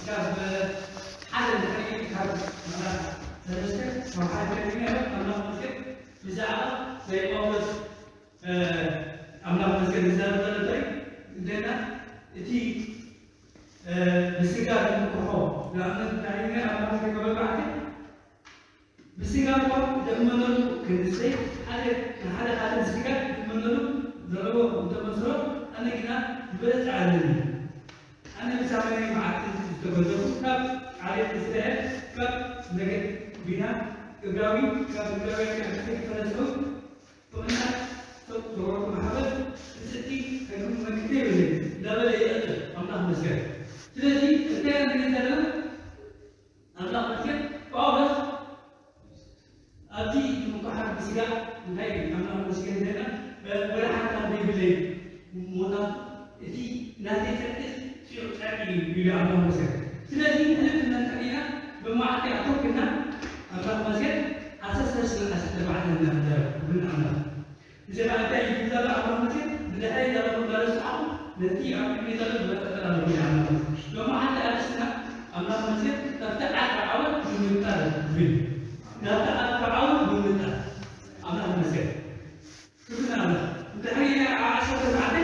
ካብ ሓደ ንድሕሪ ካብ ምዕራፍ ሰለስተ ካብ ሓደ ጀሚረ ኣምላኽ መስገን ብዛዕባ ናይ ጳውሎስ ኣምላኽ መስገን ዝዛረብ ዘሎ እንታይ እንተና እቲ ብስጋ ዝምክሖ ንኣብነት እንታይ ኣምላኽ መስገን ከበባዕቲ ብስጋ እኳ ዝእመነሉ ክንድዚ ሓደ ንሓደ ሓደ ብስጋ ዝእመነሉ ዘለዎ እንተመስሎ ኣነ ግና ዝበለጸ ኣለኒ። ኣነ ብሳመናይ መዓልቲ ዝተገዘቡ ካብ ዓሌት እስራኤል ካብ ነገድ ቢና እብራዊ ካብ እብራውያን ካብ ሕዝቢ ፈለስዊ ብቕንዓት ሰብ ዝወረዱ ማሕበር ብጽድቂ ከግም መክተ ይብልን እንዳበለ ይቐጽል ኣምላኽ መስገን። ስለዚ እንታይ ንርኢ ዘለና ኣምላኽ መስገን ጳውሎስ ኣብዚ ምኩሓር ብስጋ እንታይ ኣምላኽ መስገን ዘለና ወላ ሓንታ ዘይብለይ ሞታ እቲ ናተይ ጽድቂ ጽዑቕ ጸድቂ እዩ ኢሉ ኣምላኽ መስገን። ስለዚ ሕልፍ ነንተሪና ብመዓልቲ ኣተኩርና ኣምላኽ መስገን ዓሰርተ ሰለስተ ዓሰርተ ኣርባዕተ እናተዘረብ ብን ኣምላኽ ብዛዕባ እንታይ እዩ ዝዛረብ ኣምላኽ መስገን ብድሕረይ ዘለኹ እንዳረሳዕኹ ነቲ ኣብ ቅድሚ ዘሎ መጠጠር ኣለኹ ኢሉ ኣምላኽ መስገን። ብመዓልቲ ኣርእስትና ኣምላኽ መስገን ካብቲ ዓርቢ ዓወት ብምንጣር ይብል። ናብቲ ዓርቢ ዓወት ብምንጣር ኣምላኽ መስገን። ክብሪ ንኣምላኽ። እንድሕሪ ኢልና ኣብ ዓሰርተ ኣርባዕተ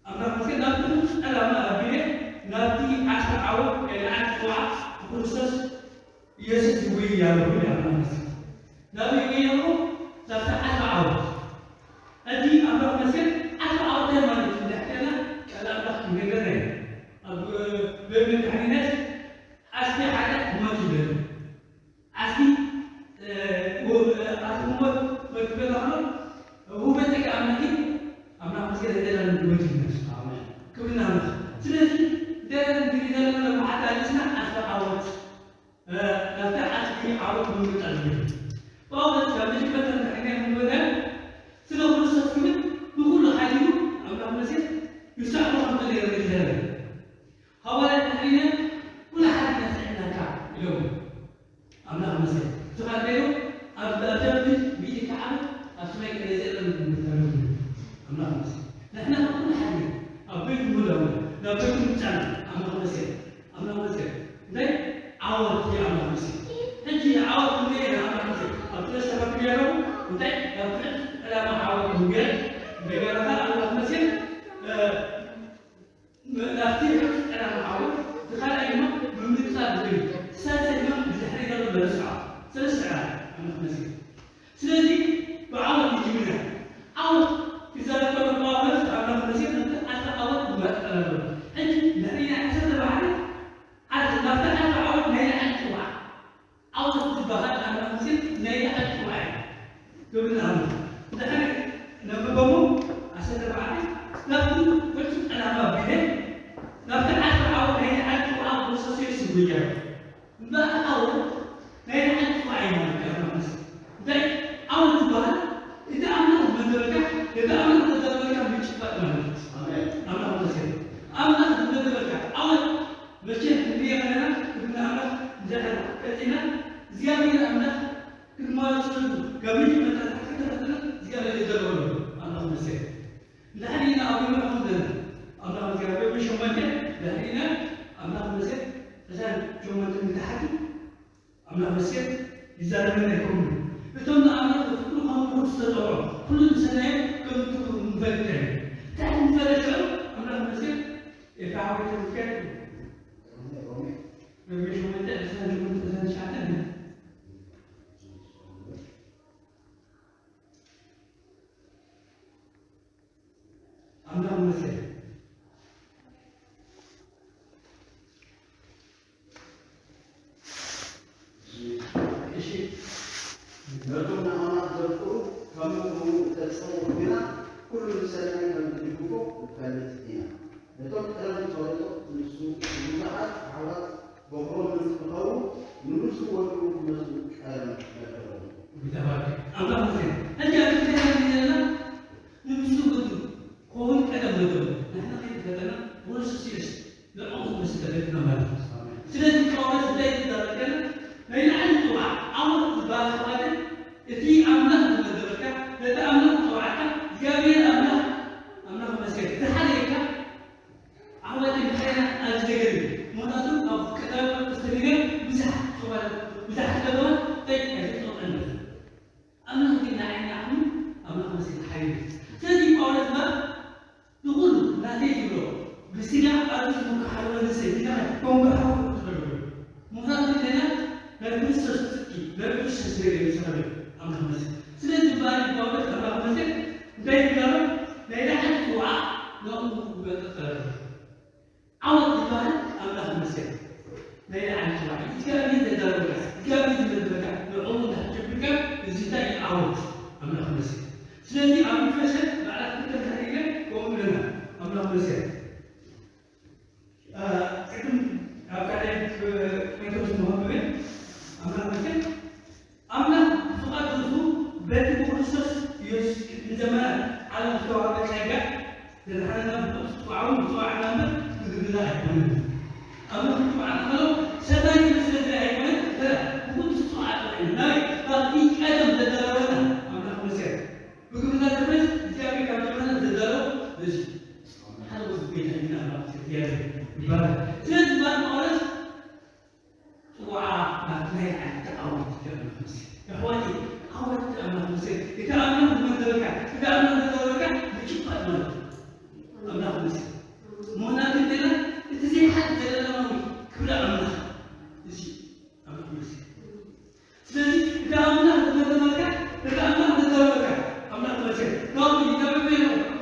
ኣምላኽ መስገን ናብቲ ዕላማ ኣቢለ ናብቲ ዓርቢ ዓወት ናይ ለዓል ጽዋዕ ብክርስቶስ ኢየሱስ ይጉይ ያለሁ ይላል ማለት ነው። ናብይ ይሄው ለፍታ አልፋ አውት እዲ አምላኽ መስገን አልፋ አውት ማለት እንደሕደና ቃል አምላኽ ይነገረን ኣብ በምን ዳይነት አስቲ ሓደ ሞት ይበል አስቲ አስቲ ሞት ሞት ይበል አሁን ውበተኛ አምላክ አምላኽ መስገን እንደላ ሞት ይነሱ አሜን። ክብርና አምላኽ። ስለዚህ ደረን እንግዲህ ደረን ለማዕድ አዲስና አልፋ አውት ናብቲ ዓስቢ ዓወት ብምምጻእ ዝብል ጳውሎስ ካብ መጀመርታ ንሕና ክንወዳ ስለ ክርስቶስ ክብል ንኹሉ ሓዲሩ ኣምላኽ መሲሕ ይስዕቦ ከም ዘሎ የርኢ ይዛረብ። ሃዋርያት ንሕና ኩሉ ሓዲና ስዒድናካ ኢሎም ኣምላኽ መሲሕ ዝኻደዮ ኣብ ኣብዳብድ ሚእቲ ከዓበት ኣብ ሰማይ ቀደዘ የለን ምተረጉ ኣምላኽ መሲሕ ንሕና ካብ ኩሉ ሓዲና ኣብ ቤት ምውዳው ናብ ቤት ምምጻና ኣምላኽ መሲሕ ኣምላኽ መስገን እንታይ ዓወት የኣምላኽ መስገን ሕጂ ዓወት እንደ ኣምላኽ መስገን ኣብ ትረስተ ከፍል ያለው እንታይ ናብ ትሕት ዕላማ ዓወት ምንገር እንደገና ኣምላኽ መስገን ናብቲ ሕት ዕላማ ዓወት ዝካልኣይ ድማ ምምጻእ ዝብል ሳልሳይ ድማ ብድሕሪ ዘሎ መርስዓ ሰለስተ ዕላማ ኣምላኽ መስገን ስለዚ ብዓወት ይጅምር። ዓወት ክዛረብ ከሎ ጳውሎስ ኣምላኽ መሲሕ ነቲ ኣታ ዓወት ይመርጠና ዘሎ። ሕጂ ንሕና ዓሰርተ ባሕሪ ዓርዚ ናብቲ ዓርቢ ዓወት ናይ ላዕሊ ጽዋዕ ዓወት ዝበሃል ኣምላኽ መሲሕ ናይ ላዕሊ ጽዋዕ እዩ። ክብሪ ንኣምላኽ። ድሕሪ ነንብቦሞ ዓሰርተ ባሕሪ ናብቲ ፍጹም ዕላማ ቢለ ናብቲ ዓርቢ ዓወት ናይ ላዕሊ ጽዋዕ ክርስቶስ የሱስ ይጉያ። እምበኣር ዓወት ናይ ላዕሊ ጥፋ እዩ ማለት እዩ ኣምላኽ መስል እንታይ ዓወት ዝበሃል እቲ ኣምላኽ ዝመደበልካ ነቲ ኣምላኽ ዘዳለወልካ ምጭባጥ ማለት እዩ ኣምላኽ መስል ኣምላኽ ዝመደበልካ ዓወት መቸም ክንሪኦ ከለና ክብና ኣምላኽ እንድሕር ቀፂና እግዚኣብሔር ኣምላኽ ክንመራፅሉ ካብ መጀመርታ ተሓተተና እግዚኣብሔር የደለወሉ ኣምላኽ መስል እንድሕር ኢና ኣብ ይምርኹም ዘለና ኣምላኽ እግዚኣብሔር ብሸሞንተ እንድሕር ኢና ኣምላኽ መስል ዕስራን ሸሞንተን ንታሕቲ ኣምላኽ መስገን ይዛረበና ይኸውን። እቶም ንኣምላኽ ዘፍቅሩ ከም ምሩር ዝተጠውዖ ኩሉ ዝሰናዮም ከም ዝትግሩ ንፈልጥ ኢና። እንታይ ንፈለጥ ሽዑ ኣምላኽ መስገን ኤፍራዊ ተምክያት እዩ። ሮሜ ሸሞንተ ዕስራን ሸሞንተ ዕስራን ትሽዓተን ኣምላኽ ይመስገን። እሺ፣ ነቶም ንኣምላኽ ዘፍቅሩ ከም ምእመኑ እተጸውዑ ግና፣ ኩሉ ንሰናይ ከም እትድግፎ ንፈልጥ ኢና። ነቶም ቀደም ዝፈለጦ ንሱ ንብዙሓት ኣሕዋት በኹሮም ምስ ንኸውን፣ ንንሱ ወዲኡ ክመጹ ቀደም መደቦም። ይተባረክ ኣምላኽ ይመስገን። ሕጂ ኣብዚ እንታይ ንርኢ ዘለና? ንብዙሕ ወዱ ክኸውን ቀደም መደቡ። ንሕና ከይተፈለጠና፣ ወርሱ ሲሪየስ ንዕኡ ክመስል ተፈሊጥና ማለት እዩ። ስለዚ ጳውሎስ እንታይ ይዛረብ ከሎ፣ ናይ ላዕሊ ጽዋዕ ዓወት ዝበሃል ሓደ፣ እቲ ኣምላኽ ዝመደበልካ፣ ነቲ ኣምላኽ ዝጸውዓካ፣ እግዚኣብሔር ኣምላኽ፣ ኣምላኽ ይመስገን፣ ዝሓለየካ፣ ዓወት እዩ። ምኽንያቱ ኣብ ቀዳማይ ቅዱስ ተገይረ ብዙሓት ጾማት፣ ብዙሓት ጸገማት እንታይ ኣይተጠቕዐን። ኣምላኽ ግን ንዓይ ንዓኹም ኣምላኽ መስል ሓይሉ። ስለዚ ጳውሎስ ማ ንኹሉ ናተይ ዝብሎ ብስጋ ኣዝዩ ዝምክሓሉ መንግስቲ እንታይ ኮንጎሓፉ ትብሉ። ምኽንያቱ ዜና ናይ ክርስቶስ ጽድቂ፣ ናይ ክርስቶስ ነገር እዩ ዝሰረበ ኣምላኽ መስል። ስለዚ ባሪ ጳውሎስ ኣምላኽ መስል እንታይ ይብላሎ? ናይ ላዕሊ ጽዋዕ ናብኡ ይበጽሕ። ዓወት ዝበሃል ኣምላኽ ይመስገን። ናይ ላዕሊ ጽዋዕ እግዚኣብሔር ዘዳረገካ፣ እግዚኣብሔር ዝመደበካ ንዕኡ እንዳሕጀብካ፣ እዚ እንታይ እዩ? ዓወት ኣምላኽ ይመስገን። ስለዚ ኣብ መንፈሰ ባዕላት ክልተ እንድሕር ኢለ ከምኡ ኣለና። ኣምላኽ ይመስገን። እ፣ ቅድም ኣብ ካልኣይ ጴጥሮስ መኸንብበ ኣምላኽ ይመስገን። ኣምላኽ ብፍቓድ ርእሱ በቲ ብክርስቶስ ኢየሱስ ቅድሚ ዘመናት ዓለም ዝተዋህበ ጸጋ ዘድሓነና ብቕዱስ ጽዋዕውን ብጽዋዕና እምበር ብግብርና ኣይኮነን። ኣምላኽ ብጽዋዕና ከሎ ሰማይ ስለ ዝርኢ ኣይኮነን፣ እንተ ብቕዱስ ጽዋዕ ጥራይ እዩ። ናበይ? ካብቲ ቀደም ዘዳለወና ኣምላኽ ይመስገን። ብግብርና ዘመን እግዚኣብሔር ካብ ዘመናት ዘዳለዎ ነዚ ሓደ ወዚ ቤት ኣይና ኣምላኽ እግዚኣብሔር ይባረክ። ስለዚ ባር ጳውሎስ ጽዋዓ ናብቲ ናይ ላዕሊ ዓወት ኣምላኽ ይመስገን። ኣሕዋተይ፣ ዓወት ኣምላኽ ይመስገን። እቲ ኣምላኽ ዝመደበካ፣ እቲ ኣምላኽ ዝገበረካ ምጭባጥ ማለት እዩ። ኣምላኽ ይመስገን። ምኽንያቱ እንተና እቲ ዘይሓት ዘለኣለማዊ ክብሪ ኣምላኽ እዚ ኣምላኽ ይመስገን። ስለዚ እቲ ኣምላኽ ዝመደበካ፣ እቲ ኣምላኽ ዝገበረካ ኣምላኽ ይመስገን። ካብኡ ይተበበ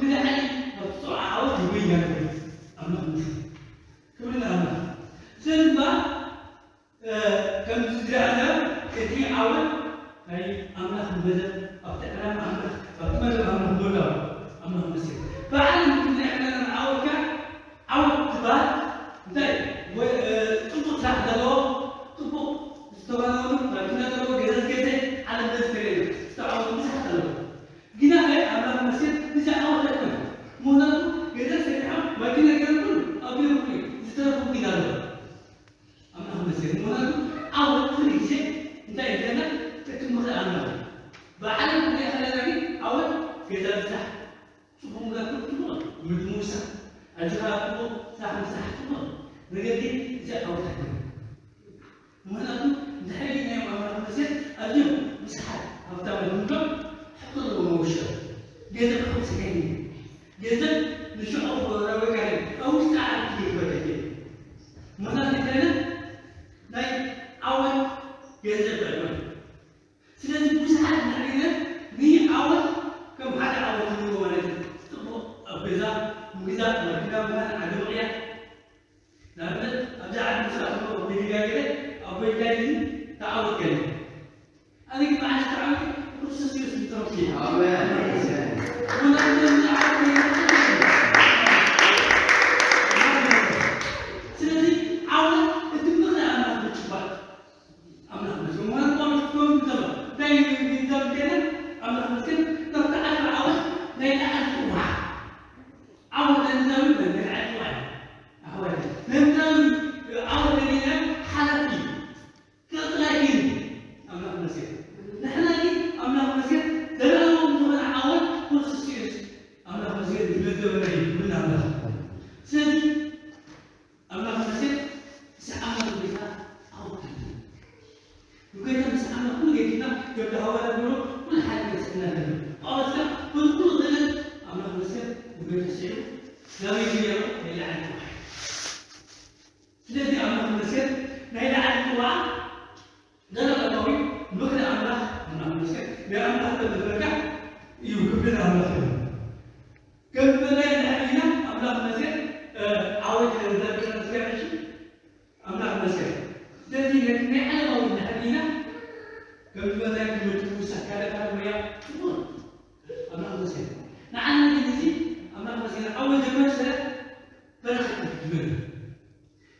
ንላዕሊ ናብ ጽዋዓ ዓወት ይጎይና። ኣምላኽ ይመስገን። ክብሪ ንኣምላኽ። ስለዚ ድማ እ፣ ከምዚ ዝረኣና እቲ ዓወት ናይ ኣምላኽ መደብ ኣብቲ ዕላማ ኣምላኽ፣ ኣብቲ መደብ ኣምላኽ ምህላው ኣምላኽ ይመስገን። ብዓለም እቲ ናይ ዕላማ ዓወት ከኣ ዓወት ትበሃል እንታይ? ወይ፣ እ፣ ጽቡቕ ስራሕ ዘለዎ፣ ጽቡቕ ዝተዋነኑ፣ ማኪና ዘለዎ፣ ገዛ ዝገዘ፣ ዓለም በዚ ተገይሩ ዝተዓወቱ ብዙሓት ኣለዉ። ግና ከ ኣምላኽ ይመስገን እዚ ዓወት ኣይኮነን። ምኽንያቱ ገዛ ሰሪሖም፣ ማኪና ገይሮም ኩሉ ኣብ ገይሮም ኩሉ ዝተረፉ ግና ኣለዉ። ኣምላኽ ይመስገን። ምኽንያቱ ዓወት ኩሉ ግዜ እንታይ ይብለና? እቲ ምኽሪ ኣምላኽ እዩ። ብዓለም ክንሪኣ ከለና ግን ዓወት ገዛ ምስራሕ፣ ጽቡቕ ምግባር ጽቡቕ እዩ፣ ወዲ ምውሳኽ፣ ኣጆኻ ጽቡቕ ስራሕ ምስራሕ ጽቡቕ እዩ። ነገር ግን እዚ ዓወት ኣይኮነን። ምኽንያቱ እንድሕር ኢልናዮም ኣምላኽ ይመስገን ኣዝዮም ብዙሓት ሃብታማት ምንዶም ሕቶ ኣለዎም ኣብ ውሽጦም። ገንዘብ ክኸውስ ይኽእል እዩ። ገንዘብ ንሽዑ ክረበካ ይኽእል። ኣብ ውሽጢ ዓዲ ክረበካ ይኽእል። ምኽንያቱ እንታይ ኢልና ናይ ዓወት ገንዘብ ኣይኮነን። ስለዚ ብዙሓት ንሕና ንዓወት ከም ሓደ ዓወት ንሪኦ ማለት እዩ። ጽቡቕ ኣብ ገዛ ምግዛእ፣ መኪና ምኻን፣ ዓዲ ምቕያር። ንኣብነት ኣብዚ ዓዲ ምስ ኣተኹ ኣብ ሜዳ ገለ ኣቦይ እንታይ ኢሉኒ? ተዓወት ገለ። ኣነ ግን መዓስ ተዓወት? ክርስቶስ ኢየሱስ ዝተረፍኩ እየ። ኣሜን። ወላ ዓወት የለን። ስለዚ ዓወት እቲ ምኽሪ ኣምላኽ ምጭባጥ። ኣምላኽ ይመስገን። ምዃኑ ጳውሎስ ክኸውን እንከሎ፣ እንታይ እዩ ዝዛረብ ከሎ? ኣምላኽ ይመስገን፣ ካብቲ ዓቢ ዓወት ናይ ላዕሊ ጽዋዕ። ዓወት ናይ ምድራዊ ናይ ላዕሊ ጽዋዕ እዩ። ኣሕዋተይ፣ ናይ ምድራዊ ዓወት ደሊና ሓላፊ እዩ። ክቕጽል ኣይክእልን እዩ። ኣምላኽ ይመስገን። ንሕና ግን ኣምላኽ ይመስገን፣ ዘለኣለማዊ ዝኾነ ዓወት ክርስቶስ ኢየሱስ። ኣምላኽ ይመስገን፣ ዝመደበና እዩ። ክብሪ ንኣምላኽ። ስለዚ ኣምላኽ ይመስገን፣ ምስ ኣምላኽ ጌታ ዓወት ኣለና። ንጌታ ምስ ኣምላኽ ኩሉ ገዲፍና፣ ከምቲ ሃዋርያ ዝብሎ፣ ኩሉ ሓደ ገጽ እናገበረ። ጳውሎስ ከኣ፣ በዚ ኩሉ ክእለት ኣምላኽ ይመስገን፣ ንጌታ ስዒቡ፣ ናበይ ገይሩ? ንላዕሊ ተባሂሉ። ስለዚ ኣምላኽ ይመስገን፣ ናይ ላዕሊ ጽዋዕ ዘለኣለማዊ ምኽሪ ኣምላኽ፣ ኣምላኽ ይመስገን፣ ናይ ኣምላኽ ተመልበካ እዩ፣ ክብሪ ንኣምላኽ ይኹን። ከም ዝበልናዮ እንድሕር ኢና፣ ኣምላኽ ይመስገን፣ እ፣ ዓወት ኢና ንዛረብ ዘለና፣ እግዚኣብሔር ሽም፣ ኣምላኽ ይመስገን። ስለዚ ነቲ ናይ ዓለማዊ እንድሕር ኢና፣ ከም ዝበልናዮ ትምህርቲ ምውሳኽ፣ ካልእ ካልእ ሞያ ጽቡቕ፣ ኣምላኽ ይመስገን። ንዓና ግን እዚ ኣምላኽ ይመስገን፣ ዓወት ዘይኮነ ስለ በረኸት እዩ ዝመልእ።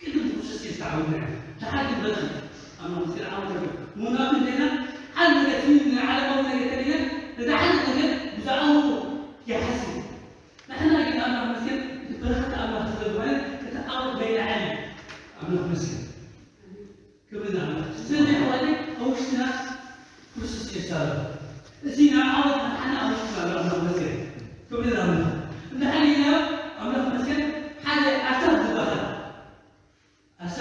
ቅድም ትኩስስ እየ ዝተዓወትና ኢና። ደሓር ግን በረኸት ኣምላኽ ምስጢር ዓወት ኣሎ። ምኽንያቱ እንዴና ሓደ ነገር ስሚ ናይ ዓለማዊ ነገር ተሪና፣ ነቲ ሓደ ነገር ብዛዕባኡ ይሓስብ። ንሕና ግን ኣምላኽ ምስጢር እቲ በረኸት ኣምላኽ ስለ ዝኾነ፣ እቲ ዓወት ናይ ላዕሊ እዩ። ኣምላኽ ምስጢር። ክብሪ ንኣምላኽ። ስለዚ ኣሕዋተይ፣ ኣብ ውሽጥና ክርስቶስ ኢየሱስ ኣሎ። እዚ ናይ ዓወት መድሓኒ ኣብ ውሽጥና ኣሎ። ኣምላኽ ምስጢር። ክብሪ ንኣምላኽ። እንድሕር ኢልና ኣምላኽ ምስጢር ሓደ ኣሳብ ዝበሃል፣ ኣሳብ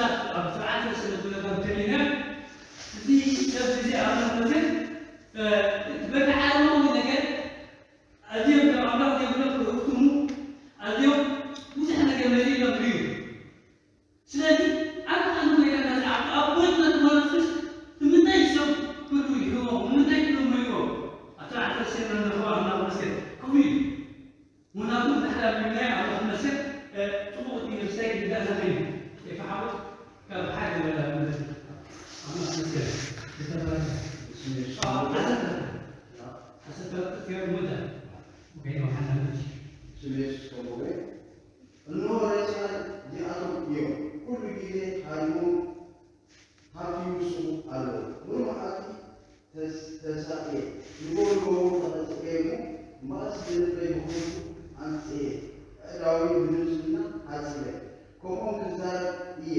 ተዘኺሩ፣ ኤፋ ሓወይ፣ ካብ ሓደ ወላ ምድር ኣብ ማእሰር ዝተባረከ። ዓሰርተ፣ ዓሰርተ ወርቂ ፊዮር ሙዳ። ኦኬ፣ ወሓና ልጅ። ስም የሱስ ከምኡ። እንሆ ሬሳ እዚኣቶም እዮም። ኩሉ ግዜ ሃሪሞም ሃብቲ ይውስኹ ኣለዉ። ሙሉእ መዓልቲ ተስ-፣ ተሳእየ። ንግሆ ንግሆ ተቐጽየ እሞ፣ መቐስ ብልበይ ብኸንቱ ኣምጽኤ። ኣእዳወይ ብንጽህና ሓጺበ። ከምኦም ክዛረብ እየ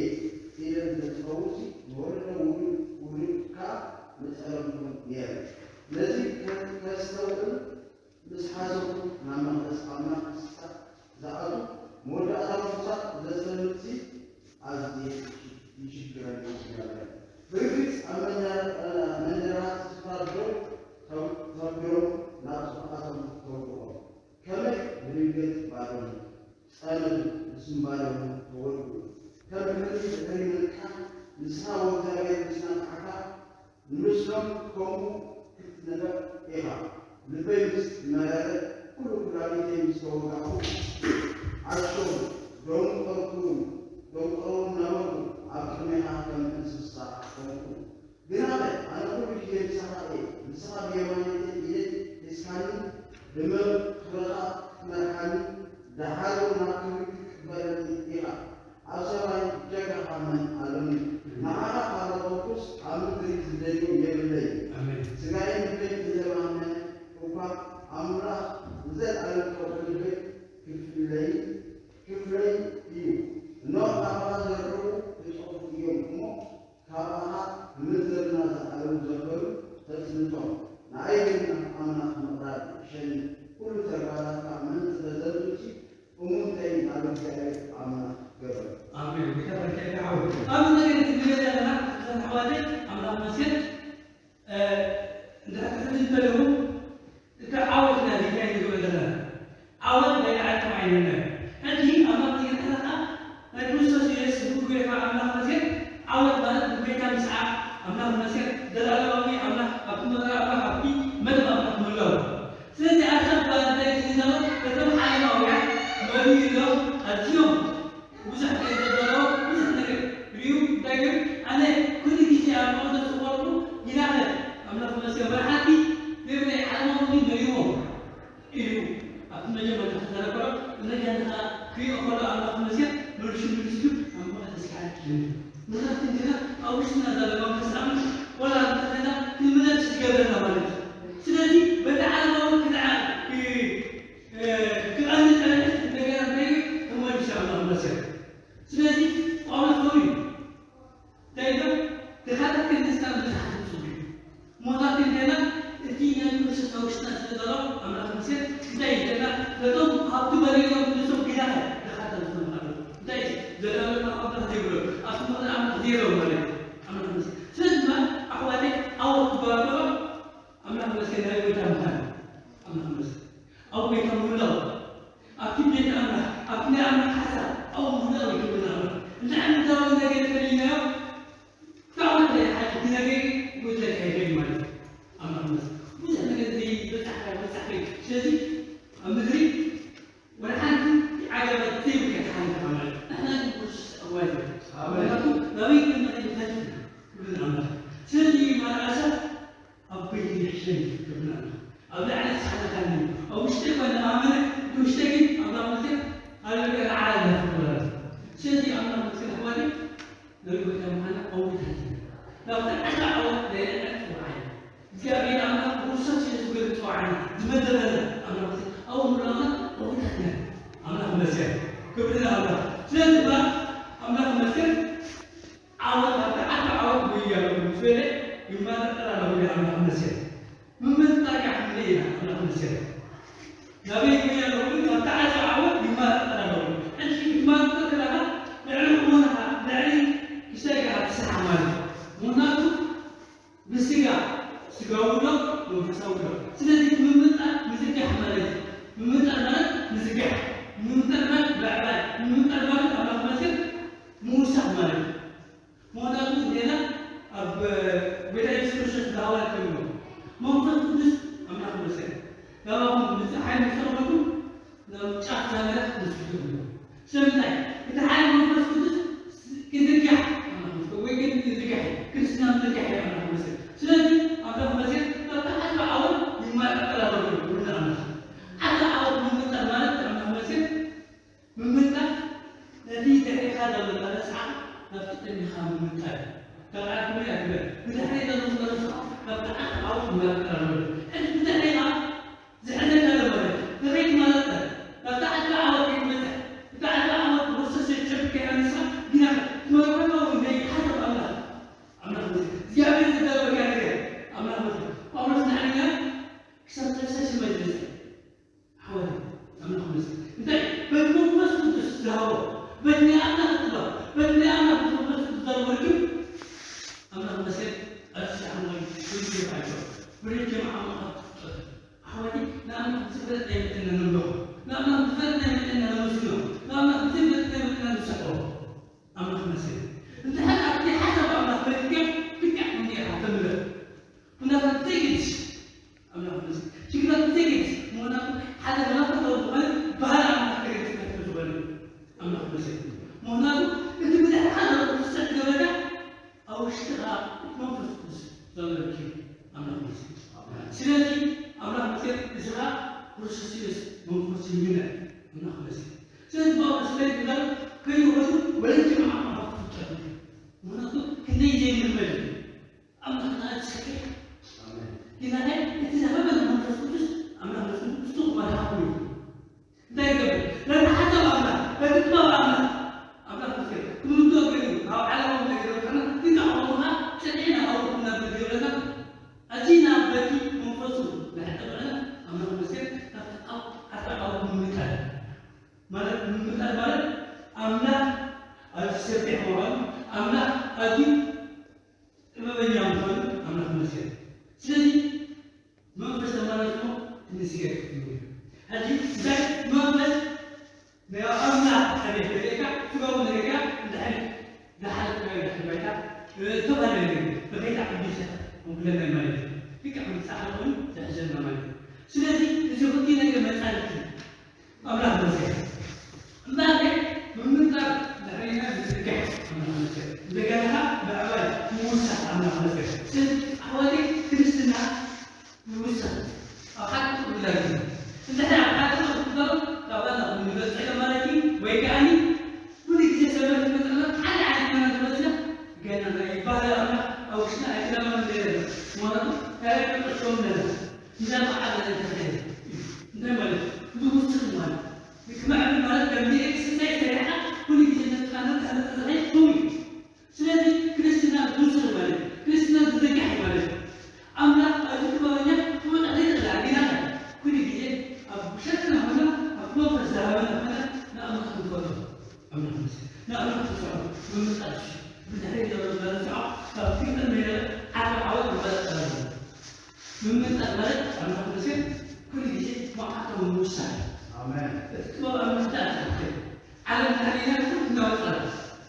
ኢለ እንተ ዝኸውንሲ፣ ንወለዶ ውሉድ ውሉድ ከኣ ምጸለምኩ ነይረ። ነዚ ከ-፣ ከስተውዕል ምስ ሓሰብኩ፣ ናብ መቕደስ ኣምላኽ ክሳዕ ዝኣቱ፣ መወዳእታ ምውጻእ ዘጸልምትሲ ኣዝየ ይሽግረኒ ነበረ። ብርግጽ ኣብ መንደር-፣ መንደራት ስፍራ ደው ተብ-፣ ተብሎም ናብ ጥፍኣቶም ተውድቖም። ከመይ ብድንገት ባዶም ጸመዱ፣ ብስምባዶም ተወድኡ። ከም ሕልሚ ድሕሪ ምንቃሕ፣ ንስኻ ወእግዚኣብሔር ምስ ነቕሓካ፣ ንምስሎም ከምኡ ክትንዕቕ ኢኻ። ልበይ ምስ መረረ፣ ኩሉ ኩላሊተይ ምስ ተወጋእኩ፣ ዓርሾም ደንቆርኩ፣ ደንቆሮም ነበርኩ፣ ኣብ ቅድሜኻ ከም እንስሳ ኮንኩ። ግናኸ ኣነ ኩሉ ግዜ ምሳኻ እየ፣ ንስኻ ብየማነይቲ ኢደይ ሒዝካኒ፣ ብመ-፣ ክብርኻ ክትመርሓኒ፣ ደሓር እውን ናብ ክብሪ ክትቅበለኒ ኢኻ። ኣብ ሰማይ ጀጋኻ መን ኣሎኒ? ንዓኻ ካብ ረኸብኩስ ኣብ ምድሪ ዝደልዮ የብለይን። ኣሜን። ስጋየን ልበይን እንተማመነ እኳ፣ ኣምላኽ ንዘለኣለም ከውሒ ልበይ ክፍለይ፣ ክፍለይ እዩ። እነሆ ካባኻ ዝርሕቑ ክጠፍኡ እዮም እሞ፣ ካባኻ ብምድርና ዝኣለዉ ዘበሉ ተጽንቶም። ንኣይ ግን ናብ ኣምላኽ ምቕራብ ይሕሸኒ። ኩሉ ተግባራትካ ምእንቲ ተዘንቱሲ እሙንተይ ናብ እግዚኣብሔር ኣምላኽ ገበሩ። ኣሜን። ጌታ በርካ ይዓወት። ኣብዚ ነገር እዚ ንሪኦ ዘለና ኣሕዋተይ ኣምላኽ መስገን። እ፣ እንድሕር ትሕቲ እንተለኹ፣ እቲ ዓወት ናይ ጌታ እዩ ንሪኦ ዘለና። ዓወት ናይ ላዕሊ ተባሂሉ ኣሎ። ሕጂ ኣምላኽ ዝገርመካ፣ ናይ ክርስቶስ ኢየሱስ ብጎይታ ኣምላኽ መስገን፣ ዓወት ማለት ብጎይታ ምስዓር፣ ኣምላኽ መስገን፣ ዘላለማዊ ኣምላኽ ኣብቲ መደብ ኣምላኽ ኣብቲ መደብ ኣምላኽ ምህላው። ስለዚ ኣሰብ ባንዳይ ዝግዛው ነቶም ዓለማውያን መሪኡ ኢሎም ኣዝዮም ብዙሕ ነገር ዘዳለዎ ብዙሕ ነገር ሪኡ እንታይ ገይሩ፣ ኣነ ኩሉ ግዜ ኣብ መቕደስ ዝቖርቡ ይላለ ኣምላኽ መስገን መርሓቲ ዘይብለይ ዓለማዊ መሪዎም ኢሉ ኣብቲ መጀመርታ ዝተረከበ እንደገና ክሪኦ ከሎ ኣምላኽ መስገን መልሱ መልሱ ኣብ መቕደስ ይሓድር። ምኽንያቱ እንዲና ኣብ ውሽጥና ዘሎ መንፈስ ኣምላኽ ወላ እንተኾይና ክንምለስ ዝገብረና ማለት እዩ። ስለዚ በቲ ዓለማዊ ክልዓ-፣ እ፣ እ፣ ክቐንድ ጸኒሑ እንደገና እንታይ እዩ? ተመሊሱ ኣምላኽ መስገን። ስለዚ ጳውሎስ ከምኡ እዩ። እንታይ ኢሉ? ድኻታት ክንስና ብዙሓት ንጹር እዩ። ሞታት እንተና እቲ ናይ ክርስቶስ ኣብ ውሽጥና ስለ ዘሎ ኣምላኽ መስገን እንታይ ይብለና? ነቶም ሃብቲ መሊኦም ንሶም ጌታታት ድኻታት ዝኾኑ ኣለዉ። እንታይ እዩ? ዘላለማ ኣምላኽ ዘይብሎ፣ ኣብቲ መቕደስ ኣምላኽ ዘይረው ማለት እዩ። ኣምላኽ መስገን። ስለዚ ድማ ኣሕዋተይ ዓወት ክበሃል ከሎ ኣምላኽ መስገን ናይ ጎይታ ምዃን። ኣምላኽ መስገን። ኣብ ጎይታ ምህላው። ኣብቲ ቤት ኣምላኽ፣ ኣብቲ ናይ ኣምላኽ ሓሳብ፣ ኣብኡ ምህላው ይግብና ኣሎ። እንታይ ዓይነት ምድራዊ ነገር ፈሊናዮ? ክታወት ናይ ሓቂ ነገር ጉድለት ኣይፈሊ ማለት እዩ። ኣምላኽ መስገን። ብዙሕ ነገር ዘይበጻሕካ ይበጻሕካ እዩ። ስለዚ ኣብ ምድሪ ወላ ሓንቲ ዓገበት ዘይብልካ ትሓልፍ ማለት እዩ። ንሕና ግን ብዙሕ ኣዋጅ እዩ። ኣሜን። ምኽንያቱ ናበይ ከም ንኸይድ ንፈልጥ ኢና። ክብሪ ንኣምላኽ። ስለዚ ማርያም ኣሰር ኣቦይ ይሕሸኒ ክብል ኣሎ። ኣብ ላዕሊ ዝሓለካኒ ኣብ ውሽጠይ እኳ እናኣመነ እቲ ውሽጠይ ግን ኣብ ላዕሊ ሃለሉያ ለዓለ እናተመላለሰ። ስለዚ ኣምላኽ መስገን ኣሕዋተይ፣ ንርኢ ጎይታ ምዃና ዓወታት ኢና። ናብቲ ዓዲ ዓወት ናይ ልዕሊ ጽዋዓይ እግዚኣብሔር ኣምላኽ ብክርስቶስ ኢየሱስ ገይሩ ዝጸዋዓና ዝመደበና ኣምላኽ መስገን ኣብኡ ምህላውና ዓወታት ኢና። ኣምላኽ መስገን ክብሪ ንኣምላኽ። ስለዚ ድማ ኣምላኽ መስገን ዓወት ኣብቲ ዓዲ ዓወት ወይ እያሉ ምስ በለ ይመጣጠር ኣለኹ ኢለ ኣምላኽ መስገን። ምምንጣር ይሓምለ ኢና ኣምላኽ መስገን። ናበይ እኮ እያሉ ግን ኣብቲ ዓዲ ዓወት ይመጣጠር ኣለኹ። ሕጂ ክትመጣጠር ከለኻ ልዕሊ ቁመናኻ፣ ልዕሊ ክሳድካ ትስሓ ማለት እዩ። ምኽንያቱ ብስጋ፣ ስጋዊ ዶ፣ መንፈሳዊ ዶ። ስለዚ ምምንጣር ምዝጋሕ ማለት እዩ። ምምንጣር ማለት ምዝጋሕ። ምምንጣር ማለት ምዕባይ። ምምንጣር ማለት ኣምላኽ መስገን ምውሳኽ ማለት እዩ። ምኽንያቱ እንቴና ኣብ ጎይታ የሱስ ክርስቶስ ብሃዋርያት ከሚዎ መንፈስ ቅዱስ ኣምላኽ መስገን ናባኹም ንፀሓይ ምስ ተቕበልኩም ናብ ጫፍ እዛ መሬት ምስ ትብሉ እቲ ድሕሪኻ ዘሎ ቀረጽዓ ናብቲ ቅድሚኻ ምምንጣል። ካብ ዓርኩ እያ ትብል። ብድሕሪ ዘሎ ቀረጽዓ ናብቲ ዓርኩ ዓወት ምምራር ቀረብ። ሕጂ ብድሕሪኻ ዝሕዘካ ኣሎ ማለት እዩ። ንኸይትመረጸ፣ ናብቲ ዓርኩ ዓወት ከይትበጽሕ፣ እቲ ዓርኩ ዓወት ብክርስቶስ የጨብጥ ከይሃንሳ፣ ግና ትመርሖ ወይ ናይ ሓሳብ ኣምላኽ፣ ኣምላኽ መሲሉ። እግዚኣብሔር ዝደለወካ ነገር፣ ኣምላኽ መሲሉ። ጳውሎስ ንዓና ክሳብ ሰለስተ ሽሕ መጀመርታ ሓወይ፣ ኣምላኽ ይመስገን። እንታይ? በቲ መንፈስ ቅዱስ ዝሃቦ፣ በቲ ናይ ኣምላኽ ጥበብ፣ በቲ ናይ ኣምላኽ መንፈስ ቅዱስ ዝሃቦ ርክብ፣ ኣምላኽ ይመስገን። ኣብዚ ሰዓት ናይ ብርጅም ዓሞ፣ ብርጅም ዓሞ ኣብ ትፍጠር። ኣሕዋተይ፣ ንኣምላኽ ብዝበለጠ መጠን ነምልኾ፣ ንኣምላኽ ብዝበለጠ መጠን ነመስግኖ፣ ንኣምላኽ ብዝበለጠ መጠን ንስሕቦ። ኣምላኽ ይመስገን። እንድሕር ኣብቲ ሓሳብ ኣምላኽ ፈሊጥካ፣ ልክዕ ከምኡ ኢኻ ተምልኽ። ኩነታት ዘይገድስ፣ ኣምላኽ ይመስገን። ሽግራት ዘይገድስ፣ ምኽንያቱ ሓደ መለኮታዊ ዝኾነ ባህሪ ኣምላኽ ከገልጽ ዝኽእል ዝኾነ ኣምላኽ ይመስገን። ምኽንያቱ እቲ ብድሕርኻ ዘሎ ክትስዕብ ዝገበረካ ኣብ ውሽጥኻ መንፈስ ቅዱስ ዘሎ ርክብ ኣምላኽ ይመስገን። ስለዚ ኣምላኽ ይመስገን፣ እዚ ኸኣ ክርስቶስ ኢየሱስ መንፈስ ይምነ። ኣምላኽ ይመስገን። ስለዚ ጳውሎስ እንታይ ይብል ኣሎ? ከይንኾኑ ወለንጀ መዓልቲ ኣብ ፍጥረት እዩ። ምኽንያቱ ክንደይ ዘይምርመር እዩ። ኣምላኽና እቲ ሰፊሕ። ኣሜን። ግናኸ እቲ ዝሃበና መንፈስ ቅዱስ ኣምላኽ ንሱ ንሱ ክመርሓኹም እዩ። እንታይ ይገብር? ነቲ ሓሳብ ኣምላኽ፣ ነቲ ጥበብ ኣምላኽ፣ ኣምላኽ መስገን። ክንውድኦ ገይሩ፣ ካብ ዓለማዊ ነገር ወጥሕና፣ ግን ካብ ኣምላኽና ጸኒዕና ኣብኡ ክነብር ይብለና። ኣዚና በቲ መንፈሱ ንሕጠበዕና፣ ኣምላኽ መስገን፣ ናብቲ ኣብ ኣርባዓዊ ምምቃል። ማለት፣ ምምቃል ማለት ኣምላኽ ኣዝዩ ሰፊሕ ምዃኑ፣ ኣምላኽ ኣዝዩ ጥበበኛ ምዃኑ ኣምላኽ መስገን። ስለዚ መንፈስ ተማሪኹ እንስገድ ይብሉ። ሕጂ እንታይ መንፈስ ናይ ኣምላኽ ከመይ ተርእየካ ስጋዊ ነገርካ እንድሕር ዝሓለፍካዮ ድሕሪ ባይታ፣ እ፣ ዝተፈላለዩ ነገር ብኸይዳ ቅዱስ ይኹንለና ማለት እዩ። ልክዕ ከም ዝሰሓልኩን ዝሕሸና ማለት እዩ። ስለዚ እዚ ኩሉ ነገር መጻርፍቲ ኣምላኽ መስገን። እምበኣር ግን ምምንጣር ድሕሪና ዝዝርግሕ ኣምላኽ መስገን። እንደገና ምዕባይ ምውሳኽ ኣምላኽ መስገን። ስለዚ ኣሕዋተይ ክርስትና ይውሳኽ። ኣብ ሓቂ ጥቕሚ ዳግም። እንድሕር ኣብ ሓቂ ጥቕሚ ትግበሩ፣ ካባና ክንበጽሕ ማለት እዩ። ወይ ከኣኒ ኩሉ ግዜ ሰንበት ክመጽእ ከሎ ሓደ ዓይነት መን ዝመስለ ገና ናይ ባህሪ ኣምላኽ ኣብ ውሽጥና ኣይተለመደን ነይሩ። ምኽንያቱ ናይ ቅዱስ ጾም ነና። እንታይ መዓት እንታይ ተኻየደ? እንታይ ማለት እዩ? ዝውስኽ ማለት። ክምዕብል ማለት ከምዚ ኤክሰርሳይዝ ሰሪሕካ ኩሉ ግዜ ነጥቃ ነጥቃ ነጥቃ ዝኸይድ ከምኡ እዩ። ስለዚ ክርስትና ዝውስኽ ማለት እዩ። ክርስትና ዝዘጋሕ ማለት እዩ። ኣምላኽ ኣብዚ ጥበበኛ ክመጣ ዘይኽእል ኣዲና ኩሉ ግዜ ኣብ ውሸጥና ኾነ ኣብ መንፈስ ዝሃበና ኾነ ንኣምላኽ ክንፈቱ። ኣምላኽ ንስዕቦ። ንኣምላኽ ንስዕቦ። ምምጻእ ብድሕሪ ዘሎ ንስዕቦ። ካብ ፊልም ሜዳ ዓርቢ ዓወት ንበለጸ። ምምንጣር ማለት ኣምላኽ መስል ኩሉ ግዜ መዓልታዊ ምውሳን እዩ። ኣሜን። እቲ ጥበብ ኣብ ምፍታሕ ትኽክል። ዓለም ተሓሊላ እናወጸት።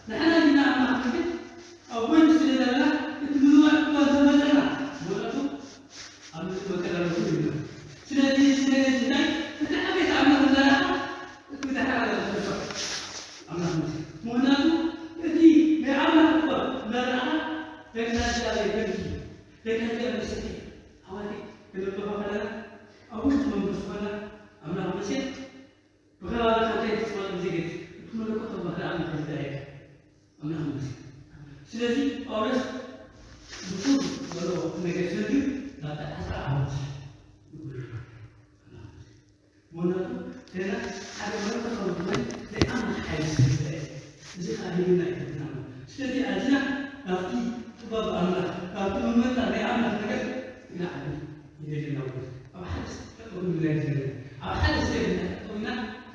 ንሕና ግና ኣምላኽ መስል ኣብ ጎኒ ስለ ዘለና እቲ ምልዋጥ እኳ እንተመጸና፣ ምሕረቱ ኣብ ምድሪ መከራ ኩሉ ይብላ። ስለዚ እዚ ነገር እዚ እንታይ? እቲ ዓቤት ኣምላኽ እናረኣኻ እቲ ድሓር ኣሎ ትንፋዕ። ኣምላኽ መስል። ምኽንያቱ እቲ ናይ ኣምላኽ ጥበብ እናረኣኻ ቴክኖሎጂ ኣበይ ከንቱ እዩ። ቴክኖሎጂ ኣብ መስል ኣሕዋተይ፣ ክነብሮ ከለና፣ ኣብ ውሽጢ መንፈስ ኮና፣ ኣምላኽ መሲሕ፣ ብኸባቢኻ እንታይ ትጽበ ግዜ ገጽ፣ እቲ መለኮታዊ ባህሪ ኣምላኽ ይርዳእካ። ኣምላኽ መሲሕ። ስለዚ ጳውሎስ ብሱር ዘሎ ነገር ሰልዩ ናብታ ዓሳ ዓወት ይጉርር። ኣምላኽ መሲሕ። ምኽንያቱ ገና ሓደ መለኮታዊ ዝኾነ ናይ ኣምላኽ ሓይሊ ስለ ዝረኣየ፣ እዚ ኸኣ ሂብና እዩ ዝናመ። ስለዚ ኣዚና ናብቲ ጥበብ ኣምላኽ፣ ናብቲ ምምንጣር ናይ ኣምላኽ ነገር ክንዓቢ የድልየና። ኣብ ሓደ ስለ ክንብላ የድልየና። ኣብ ሓደ ስለ ክንጠጠው ኢና፣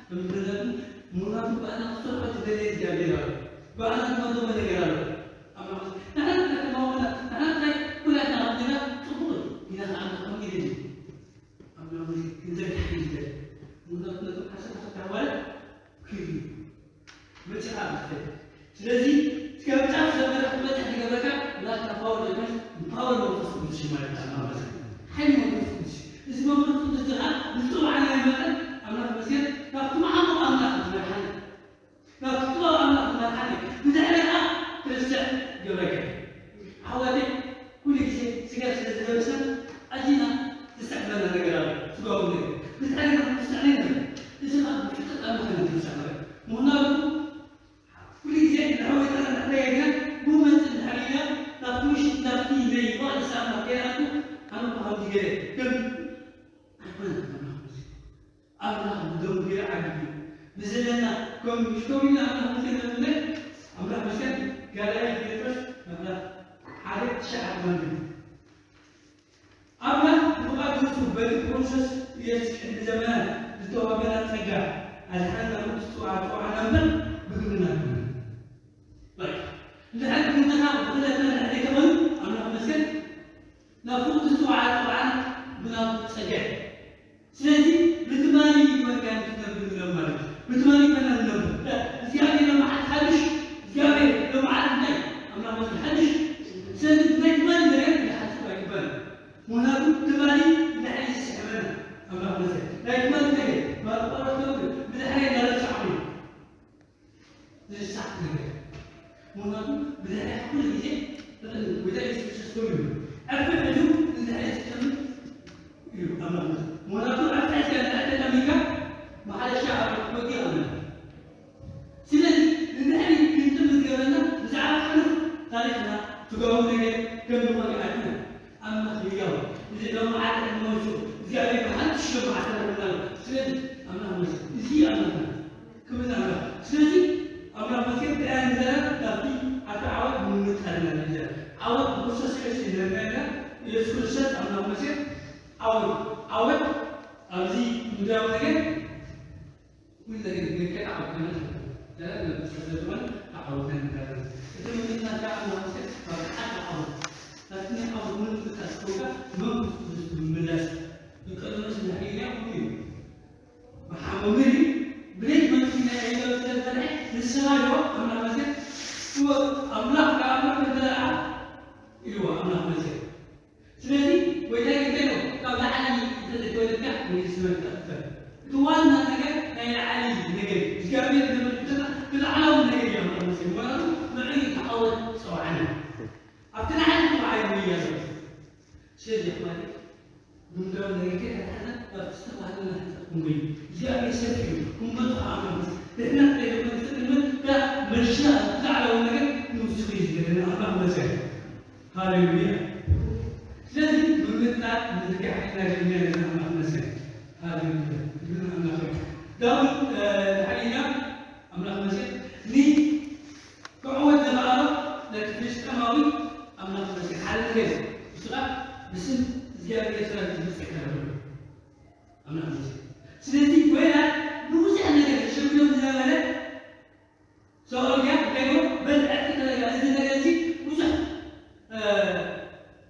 ከም ዝብለና፣ ምኽንያቱ ብኣና ክሰርሖ ዝደለየ እግዚኣብሔር ኣሎ። ብኣና ዝመደቦ ነገር ኣሎ። ኣምላኽ ንሕና ከተማውና፣ ንሕና ጥራይ ኩላትና ኣብዚና ጽቡቕ እዩ። ግና ኸኣ ኣምላኽ ከምኡ ይደሊ። ኣምላኽ ክንዘርግሕ ይደሊ። ምኽንያቱ ነቶም ዓሰርተ ክልተ ሃዋርያት ክህሉ መጺኻ ኣብ ትኽእል። ስለዚ፣ እስከ ኣብ ጫፍ ዘበለ ክትበጽሕ ዝገብረካ ናትካ ፓወር ዘይኮነስ፣ ፓወር መንፈስ ቅዱስ እዩ ማለት እዩ። ኣምላኽ ሓይሊ መንፈስ ቅዱስ እዩ። እዚ መንፈስ ቅዱስ እዚ ኸኣ ንዝጸውዓናዮ መጠን፣ ኣምላኽ ይመስገን፣ ናብቲ መዓሙቕ ኣምላኽ ዝመርሓና፣ ናብቲ ጥበብ ኣምላኽ ዝመርሓና፣ ብድሕሪኻ ክትርስዕ ይገብረካ እዩ። ኣሕዋተይ፣ ኩሉ ግዜ ስጋ ስለ ዝለበስና፣ ኣዚና ዝስዕበና ነገር ኣሎ፣ ስጋዊ ነገር። ብድሕሪኻ ክትርስዕ ኣይንኽእልን። እዚ ኸኣ ብፍጥረት ኣምላኽ ኢና ክንርስዕ ንኽእል። ምኽንያቱ፣ ገለ ከም ኣይኮነን። ኣምላኽ መሲል ኣምላኽ ብደሙ ገለ ዓቢ እዩ። ብዘለና ከም ሽኮሚና ኣምላኽ መሲል ነብለ ኣምላኽ መሲል ጋላይ ጴጥሮስ ምዕራፍ ሓደ ትሽዓተ ማለት እዩ። ኣምላኽ ብፍቓድ ርእሱ በቲ ክርስቶስ ኢየሱስ ቅድሚ ዘመናት ዝተዋህበና ጸጋ ኣድሓንና፣ ብትጽዋዓ ተዋዕና እምበር ብግብርና ኣይኮነን። በቃ። እንድሕር ግብርና ብኽእለትና እንድሕር ዘይተኾይኑ ኣምላኽ መስገን ናብ ፍቕቲ ዝተዋዕደ ተባዕና ብናቱ ጸገዕ። ስለዚ ብትማሊ ኮይንካ ንትነብር ኢሎም ማለት እዩ። ብትማሊ ኮይና ንነብር። እግዚኣብሔር ሎምዓልቲ ሓድሽ፣ እግዚኣብሔር ሎምዓልቲ እንታይ? ኣምላኽ መስገን ሓድሽ። ስለዚ ብናይ ትማሊ ነገር ንሓስብ ኣይግባን። ምኽንያቱ ትማሊ እንታይ ዓይነት ዝስሕበና? ኣምላኽ መስገን። ናይ ትማሊ ነገር፣ ማለት ቆረብ ተምር፣ ብድሕሪ እናረሳዕኹ እዩ። ዝሳዕ ነገር። ምኽንያቱ ብድሕሪኻ ኩሉ ግዜ ተቐልብ። ጎይታ የሱስ ክርስቶስ ከምኡ እዩ። ዕርፊ ሒዙ ንድሕሪት ክጥምት እዩ ኣምላኽ። ምኽንያቱ ዕርፊ ሒዝካ ንድሕሪት ተጠሚትካ፣ ማሕረሻ ኣብ ወዲ ኣምላኽ። ስለዚ ንድሕሪት ክንጥምት ዝገብረና ብዛዕባ ሕሉፍ ታሪኽና ስጋዊ ነገር ከም ዝኾነ ኣይኮነን። ኣምላኽ ህያው፣ እዚ ሎምዓልቲ ዕድመ ወሲኹ እግዚኣብሔር ብሓድሽ ሎምዓልቲ ይረኽበና ኣሎ። ስለዚ ኣምላኽ መስገን፣ እዚ ኣምላኽና። ክብሪ ንኣምላኽ። ስለዚ ኣምላኽ መስገን እንታይ ንዘረብ ካብቲ ኣብቲ ዓወት ንምምቃል ኢና ንዘረብ። ዓወት ብክርስቶስ ኢየሱስ እዩ ዘረብና። ኢየሱስ ክርስቶስ ኣምላኽ መስገን ዓወት፣ ዓወት ኣብዚ ምድራዊ ነገር ኩሉ ነገር ገከ ዓወት ከመ ዘረብ ነብሰ ስለዝኾነ ዓወት ናይ ምድራዊ። እቲ ምምቃል ከዓ ኣምላኽ መስገን ካብ ሓደ ዓወት፣ ካብቲ ናይ ዓወት ምምቃል ከውጋ መንፈስ ቅዱስ ምምላስ። ንቀደሞስ ንሕና እዩ። መሓመሚ ብሌት መንግስቲ ናይ ዕዮ ዝተፈርሐ ንስኻ ዶ ኣምላኽ መስገን? እወ፣ ኣምላኽ ከኣ ኣምላኽ እንተ ደኣ ኢልዎ ኣምላኽ መስገን። ስለዚ ጎይታ እንታይ ኢልዎ? ካብ ላዕሊ እንተ ዘይተወለድካ መንግስቲ ሰማይ ትኣትፈን። እቲ ዋና ነገር ናይ ላዕሊ ነገር እዩ። እግዚኣብሔር እንተ መልክተና እቲ ላዕላዊ ነገር እዩ ኣምላኽ መስገን። ምኽንያቱ ንዕኡ እዩ ተዓወት ጸውዓና። ኣብቲ ላዕሊ ተባሂሉ እዩ ያለው። ስለዚ ማለት ብምድራዊ ነገር ከይተታሕዘ ናብ ዝተባህለና ክንበይ እግዚኣብሔር ሰፊ እዩ። ክንበጽሖ ኣምላኽ መስገን። ድሕነት ከይደኮን ዝጠቅምን ዳ መልሽና እቲ ላዕላዊ ነገር ንውስኽ እዩ ዝደለና ኣምላኽ መስገን። ሃሌሉያ። ስለዚ ብምጥራጥ ምዝርጋሕ ኢና ዘለና ኣምላኽ መስገን። ሃሌሉያ። ክብሪ ንኣምላኽ ይኹን። ዳዊት፣ እ፣ ድሓር ኢልና ኣምላኽ መስገን። ኒ ክዕወት ዝኸኣሎ ነቲ ፍልስጤማዊ ኣምላኽ መስገን ሓደ ነገር እዩ። ንሱ ኸኣ ብስም እግዚኣብሔር ሰራዊት ዝመጽእ ከለኹ እዩ። ኣምላኽ መስገን። ስለዚ ጎይታ ንብዙሕ ነገር ተሸፊኑ ዝነበረ ሳኦል እያ እንታይ ኢሉ? በል ዕርቂ ተረጋ። እዚ ነገር እዚ ብዙሕ፣ እ፣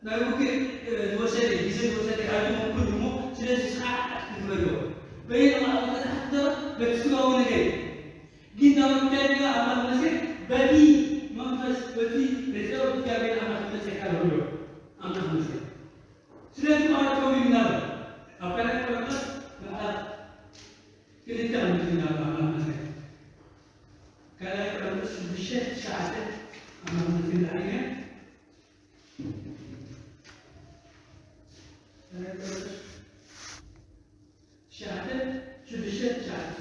ናይ ውግእ፣ እ፣ ዝወሰደ፣ ግዜ ዝወሰደ ኣይኮነን ኩሉ እሞ፣ ስለዚ ንስኻ ዕርቂ ግበርዎ። በየናይ መዓልቲ ተታሕተ በቲ ስጋዊ ነገር እዩ። ግን ዳዊት እንታይ ኢሉ? ኣምላኽ መስገን በቲ መንፈስ፣ በቲ ናይ ሰራዊት እግዚኣብሔር ኣምላኽ ይመጽእ ኣሎ። ኣምላኽ መስገን። ስለዚ ጳውሎስ ከምኡ ይብል ኣሎ። ኣብ ካልኣይ ቆሮንቶስ ምዕራፍ ክልተ ከምኡ ይብል ኣሎ። ኣምላኽ መስገን። ካልኣይ ቆሮንቶስ ሽዱሽተ ትሽዓተ ኣምላኽ መስገን። ካልኣይ ቆሮንቶስ ትሽዓተ ሽዱሽተ ትሽዓተ።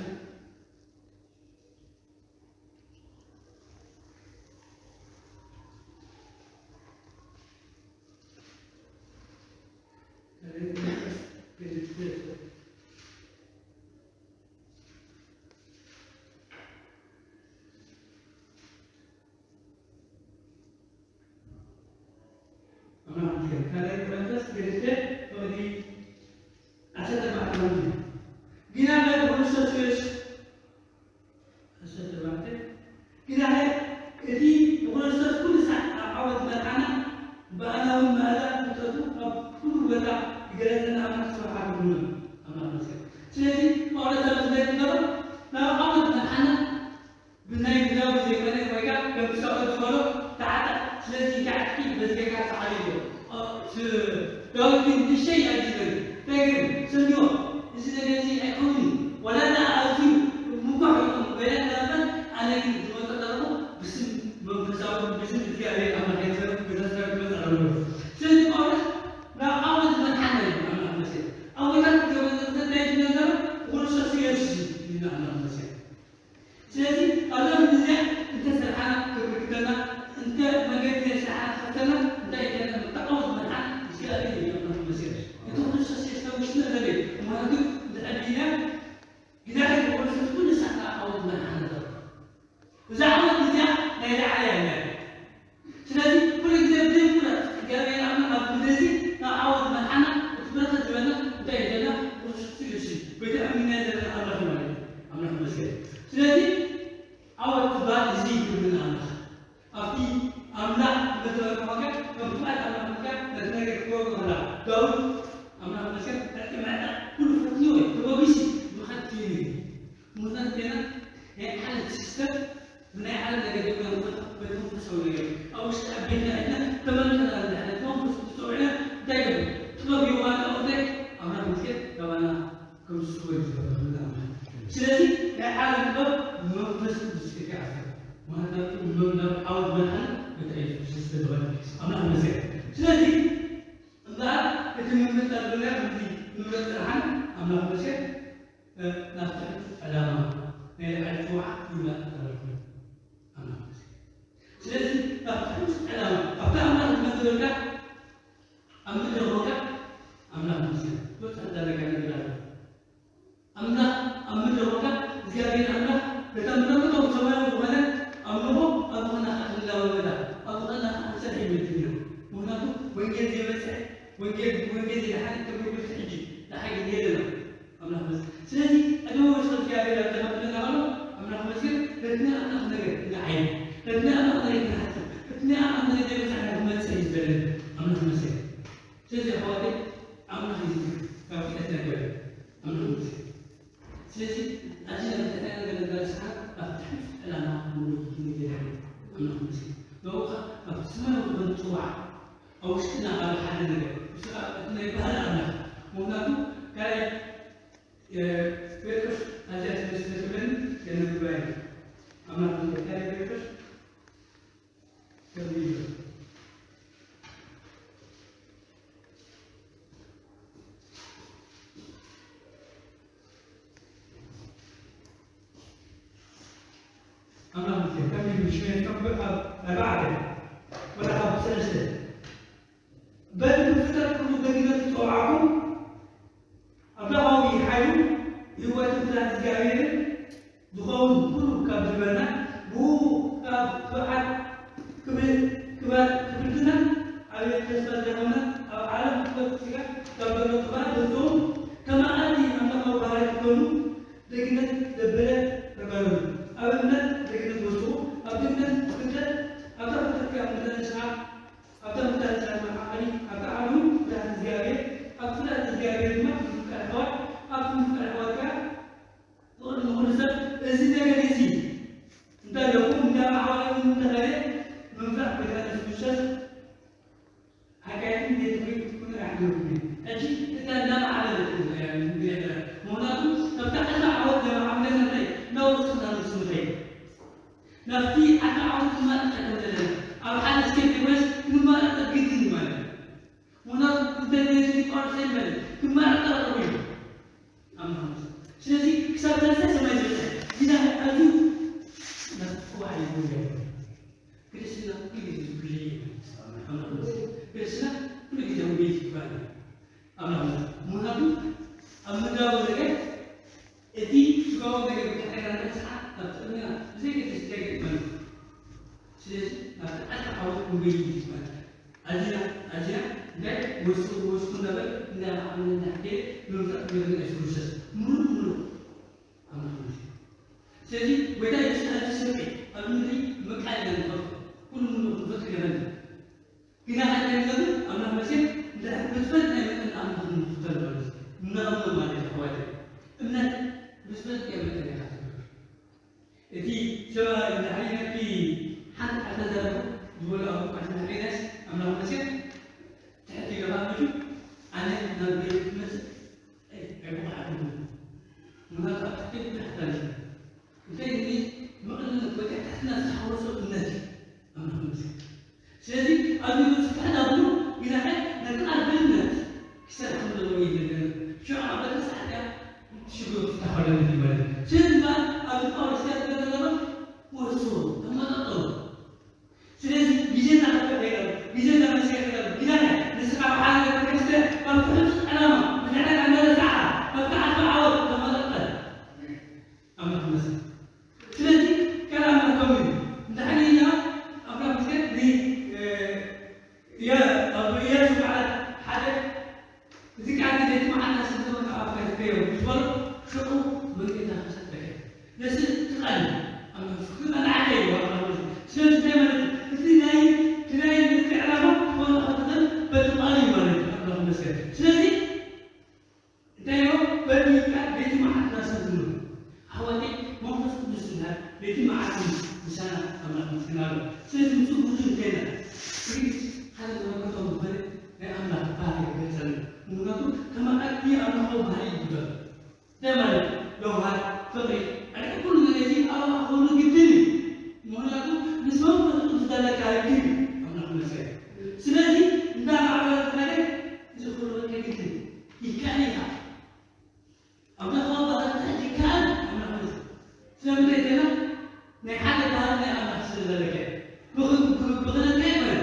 ኣምላኽ ይመስገን። ካልኣይ ቆሮንቶስ ክልተ ፍቕዲ ዓሰርተ ኣርባዕተ ማለት እዩ። ግና ብክርስቶስ ኢየሱስ ዓሰርተ ኣርባዕተ፣ ግና እቲ ብክርስቶስ ኩሉ ሳዕ ኣብ ዓወት መርሓና፣ ብኣናዊ መኣዛ ፍልጠቱ ኣብ ኩሉ ቦታ ይገለጸና ኣምላኽ ስብሓት ይኹን። ኣምላኽ ይመስገን። ስለዚ ጳውሎስ ኣብዚ ዝብል ዘሎ ናብ ዓወት መርሓና ብናይ ግዛዊ ዘይኮነ ወይ ከዓ ከምቲ ሳኦል ዝበሎ ተዓጠቕ፣ ስለዚ እንካ ዕጥቂ በዚ ጌርካ ሰዓር ኢልዎ። እ፣ ስ-፣ ዳዊት ግን ንእሽተይ ኣይግበርን። እንታይ ገይሩ? ሰንዮ፣ እዚ ነገር እዚ ኣይከውንን እዩ። ዋላ ደኣ ኣዝዩ ምኩሕ ይኹን ኮይነ እምበር፣ ኣነ ግን ዝመጸ ዘለኹ ብስም መንፈሳዊ፣ ብስም እግዚኣብሔር ኣምላኽ እየ ዝመ-፣ ዝመጸ ዘለኹ። ስለዚ ጳውሎስ ናብ ዓወት ዝመርሓና እዩ ኣምላኽ መስገን። ዓወታት ዝገበረ እንታይ እዩ ዝነበረ? ብክርስቶስ ኢየሱስ እዩ ኢልና ኣምላኽ መስገን። ስለዚ ኣብዛ ምድሪ እዚኣ እንተ ስርሓና ክብርክተና፣ እንተ መገዲ ናይ ስርሓና ክኸፍተልና፣ እንታይ ኢልና ንተዓወት መድሓን እግዚኣብሔር እዩ ኣምላኽ ይመስገን። ናይ ላዕሊ ኣለ። ስለዚ ኩሉ ግዜ ብዘይ ምቁራጽ እግዚኣብሔር ኣምላኽ ኣብ ምድሪ እዚ ናብ ዓወት መርሓና፣ እቲ በረኸት ዝበልና እንታይ እዩ ዘለና? ክርስቶስ ኢየሱስ እዩ። በቲ ኣሚና ዘለና ኣምላኽ እዩ ማለት እዩ። ኣምላኽ ይመስገን። ስለዚ ዓወት ዝበሃል እዚ ይግብርና ኣምላኽ። ኣብቲ ኣምላኽ መተባብዒ ዋጋ ከም ፍቓድ ኣምላኽ ዋጋ ነቲ ነገር ክገብሮ ከላ ዳዊት ኣምላኽ ይመስገን ዕጥቂ ምዕጣቕ ኩሉ ፈትንዎ እዩ። ተበጊሱ ምኻድ ትይዩ እዩ። ምኽንያት ጌና ናይ ዓለም ሲስተም ብናይ ዓለም ነገር ድማ ንፈትሖ በቲ መንፈሳዊ ነገር ኣብ ውሽጢ ኣብ ቤትና ኢልና ተመልከና እንዳሕለት መንፈስ ትፀውዕና እንታይ ገብ ጥበብ ይዋና እንታይ ኣምላኽ ምስገድ ካባና ከም ዝስወር ዝገብረና ኣምላኽ። ስለዚ ናይ ዓለም ጥበብ መንፈስ ቅዱስ ከይዓርፍ ማለት ናብ ዓወት መድሓን መታ ኢየሱስ ስለዝኾነ ኣምላኽ ምስገድ። ስለዚ እምበኣር እቲ ምምርጻ ዘለና ከምዚ ምምረጽ ረሓን ኣምላኽ ምስገድ ናብ ትሕቲ ዕላማ ናይ ልዕሊ ሸውዓተ ይውላእ ተረፉ። ኣምላኽ ምስገድ። ስለዚ ናብ ትሕቲ ዕላማ ኣብታ ኣምላኽ ዝመደበልካ ኣብ ምድሪ ኮንካ ኣምላኽ ምስገድ። ብብዝሒ ዳረጋ ነገር ኣሎ። ኣምላኽ ኣብ ምድሪ ኮንካ እግዚኣብሔር ኣምላኽ ነታ መለኮታዊ ሰማያዊ ዝኾነ ኣምልኾ ኣብ ዝኾና ከዓ ክንለማመዳ ኣብ ዝኾና ከዓ ክንሰርሕ ይመድብ ኢና። ምኽንያቱ ወንጌል ዘይበፅሕ ወንጌል ወንጌል ዘይደሓነ ክብሪ ብልቲ ሕጂ ደሓይ የለና። ኣምላኽ መስገን። ስለዚ ዕድመ ወሰን እግዚኣብሔር ኣብ ተቐብለና ከሎ ኣምላኽ መስገን ነትና ኣምላኽ ነገር ንዓይ ነትና ኣምላኽ ነገር ንሓስብ ነትና ኣምላኽ ነገር ዘይበፅሕ ክመፅእ እዩ ዝበለኒ። ኣምላኽ መስገን። ስለዚ ኣሕዋተይ ኣምላኽ እዩ ካብ ክእለት ነገር ኣምላኽ መስገን። ስለዚ ኣዚ ናብ ተናገረ ደረስና ኣብ ትሕቲ ዕላማ ንወዲ ንገር ኣምላኽ መስገን። ብኣውካ ኣብ ሰማያዊ ክበን ፅዋዕ ኣብ ውሽጥና ኣብ ሓደ ነገር ምስኻ እቲ ናይ ባህሪ ኣምላኽ ምኽንያቱ ካልኣይ ጴጥሮስ ኣዚያ ትመስለ ትብለኒ የነብባ እዩ ኣምላኽ መስገን ካልኣይ ጴጥሮስ ከምዚ ይብል ኣምላኽ ምስገን ከም ምሽሜን ከም ኣብ ኣርባዕተ ወላ ካብ ሰለስተ በቲ ብፍጥረት ኩሉ ደጊመት ዝጸውዓኩም ኣምላኻዊ ሓይሉ ህይወትን ፍርሃት እግዚኣብሔርን ዝኸውን ኩሉ ካብ ዝበልና ብኡ ካብ ክብዓት ክብሪ ክባር ክብልትና ኣቤት ተስፋ ዝደኸመ ኣብ ዓለም ክፈት ስጋ ካብ ዘሎ ጥፋት ዘውፅኡ ከማኣቲ ኣምላኻዊ ባህሪ ክኾኑ ደግነት ዘበለ ተጋሩ ኣብ እምነት ደግነት ወስኹ ኣብ ደግነት ፍልጠት ኣብታ ፍልጠት ካብ ምድረ ንስሓ ኣብታ ምድረ ንስሓ መዓቐኒ ኣብታ ዓብዩ ፍርሃት እግዚኣብሔር ኣብ ፍርሃት እግዚኣብሔር ድማ ምፍቃር ኣሕዋት ኣብ ምፍቃር ኣሕዋት ከዓ ፍቕሪ ንኹሉ ሰብ እዚ ነገር እዚ እንታይ ኣለኩም እንዳ ማዕዋሪ እንተኸደ ምንፋዕ ቤታ ንስኩሰስ ሓካይትን ዘይትኽሪ ክትኩን ኣይሓደርኩም ሕጂ እታ እንዳማዕበለት ምኽንያቱ ካብታ ዓሳ ዓወት ዘማዓብለና እንታይ ናውፅና ንስምኸይ ናብቲ ዓሳ ዓወት ክማረፀ ከም ዘለና ኣብ ሓደ ስቴፕ ወስ ክንማረፀ ግድን ማለት ምኽንያቱ እንታይ ዘይዚ ጳውሎስ ኣይበለ ክማረፀ ኣለዎ እዩ ኣምላኽ ስለዚ ክሳብ ሳልሳይ ሰማይ ዝበፅሐ ግዳ ኣዝዩ ናብ ፅዋዕ ይጉያ ክርስትና ኩሉ ግዜ ዝጉየ እዩ። ኣምላኽ ክርስትና ኩሉ ግዜ ውቤት ይባል ኣምላኽ ምኽንያቱ ኣብ ምድራዊ ነገር እቲ ስጋዊ ነገር ብድሕሪና ንረስዓ ናብ ጥቕምና ብዘይ ገድስ እንታይ ገጥመና ስለዚ ናብ ተዓልቲ ዓወት ክንበይ ይባል ኣዚና ኣዚና እንታይ ወስኹ ወስኹ እንዳበል እንዳማዕበልና እንዳሕደየ ብምፍራጥ ገርና የሱስ ክርስቶስ ምሉእ ምሉእ ኣምላኽ እዩ። ስለዚ ጎይታ የሱስ ኣብዚ ሰብዒ ኣብ ምድሪ ምቃል ኢና ንኸፍቶ ኩሉ ምሉእ ክንፈቱ ገበና ግና ሓደ ነገር ኣምላኽ መሲሕ እንድሕር ብትፈልጥ ናይ መጠን ኣምላኽ ንኽተል ማለት እዩ። እናእምኖ ማለት እዩ ኣሕዋት እምነት ብትፈልጥ ናይ መጠን ኢኻ ትገብር እቲ ሰብኣይ እንድሕር ነቲ ሓንቲ ዓርተ ዘረባ ዝበሎ ኣብ ቋዕቲ ንሕሪናስ ኣምላኽ መሲሕ ትሕቲ ኢሉ ካብ ምድሪ ኣነ ናብ ቤት ክመጽእ ኣይብቕዓትን ምኽንያቱ ኣብ ትሕቲ ብዙሕ ታሪኽ እንታይ እዚ መቕልነት ወይ ትሕትና ዝተሓወሶ እምነት እዩ ኣምላኽ መሲሕ ስለዚ ኣብዚ ብዙሕ ትሕት ኣብሉ ግናኸ ነቲ ቃል ብእምነት ክሰርሕ ከም ዘለዎ ይነገር ሽዑ ኣብ በተስሓትያ ሽግሩ ክፍታሖለን ይበለ ስለዚ ማ ኣብዚ ጳውሎስ ያ ዝገለገሎ ወሱ ተመጣጠሩ ስለዚ ግዜ እናኸፈተ ይረብ ግዜ እናመሰ ይረብ ግናኸ ንስኻ ኣብ ሓደ ቤተክርስትያን ኣብ ትሑት ዕላማ ብድሕረት ኣንዳረሳዕኻ ኣብቲ ዓርቢ ዓወት ተመጣጠር ኣምላኽ ይመስገን ስለዚ ቃል ኣምላኽ ከምኡ እዩ እንድሕር ኢልና ስለዚ እንታይ ኢሎም በቲ ቃል ቤቲ መዓልትና ሰብ ዝብሉ ኣሕዋተይ መንፈስ ቅዱስ ዝበሃል ቤቲ መዓልቲ ምሳና ኣምላኽ ምስግና ኣሎ። ስለዚ ምስኡ ብዙ እንከና ሪስ ሓደ ዘበርከቶም ዝኾነ ናይ ኣምላኽ ባህሪ ይገልጸልና። ምክንያቱ ከመ ኣቲ ኣምላኻዊ ባህሪ እዩ ዝገሎ። እንታይ ማለት ለውሃት ፍቕሪ ዕርቂ ኩሉ ነገር እዚ ኣብ ኣኽብሩ ግድን እዩ። ምክንያቱ ምስ መንፈስ ቅዱስ ዘለካ ርክብ እዩ ኣምላኽ መስገን። ስለዚ እንዳማዕበለ ዝኸደ እዚ ክህልወካ ግድን እዩ። ይከኣል ኢኻ። ኣምላኻዊ ባህርታት ይከኣል ኣምላኽ መስገን። ስለምንታይ ገና ናይ ሓደ ባህሪ ናይ ኣምላኽ ስለ ዘለካ ብኽነትካ ኣይኮነን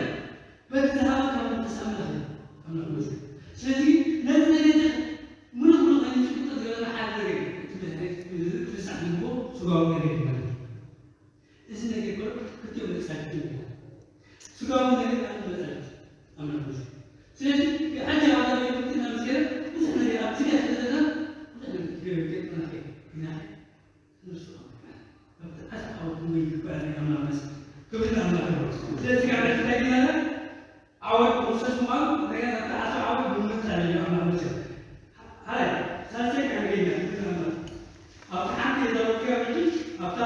በቲ ዝሃበካ መንፈስ ኣምላኽ እዩ ኣምላኽ መስገን። ስለዚ ነዚ ነገር እዚ ምሉእ ምሉእ ከይንጭብጦ ዝገበረ ሓደ ነገር እዩ። እቲ ብድሕሪት ዝርሳዕ ዝግብኦ ስጋዊ ነገር እዩ ማለት እዩ። እዚ ነገር ከሎ ክልቲኦም መጻሕፍቲ ይበሃል። ስጋዊ ነገር ኣብ መጻሕፍቲ ኣምላኽ መስገን። ስለዚ ሕጂ ኣብ ዛሬ ትምህርትና ምስ ገለ ብዙሕ ነገር ኣብ ስጋ ስለ ዘለና ብዙሕ ነገር ክገብር ከይኮና ከይኮና ንሱ ኣስሓውኩም ይግባእ ኣምላኽ መስገን። ክብሪ ንኣምላኽ ይኹን። ስለዚ ካብ ዕለት እንታይ ዲና ዓወት ብክርስቶስ ምዃኑ እንደገና ኣብቲ ዓሶ ዓወት ብምምጻእ እዩ ኣምላኽ መስገን። ሃይ ሳልሳይ ካንገኛ ክብሪ ንኣምላኽ። ኣብቲ ሓንቲ የዛረብኩያ ሕጂ ኣብታ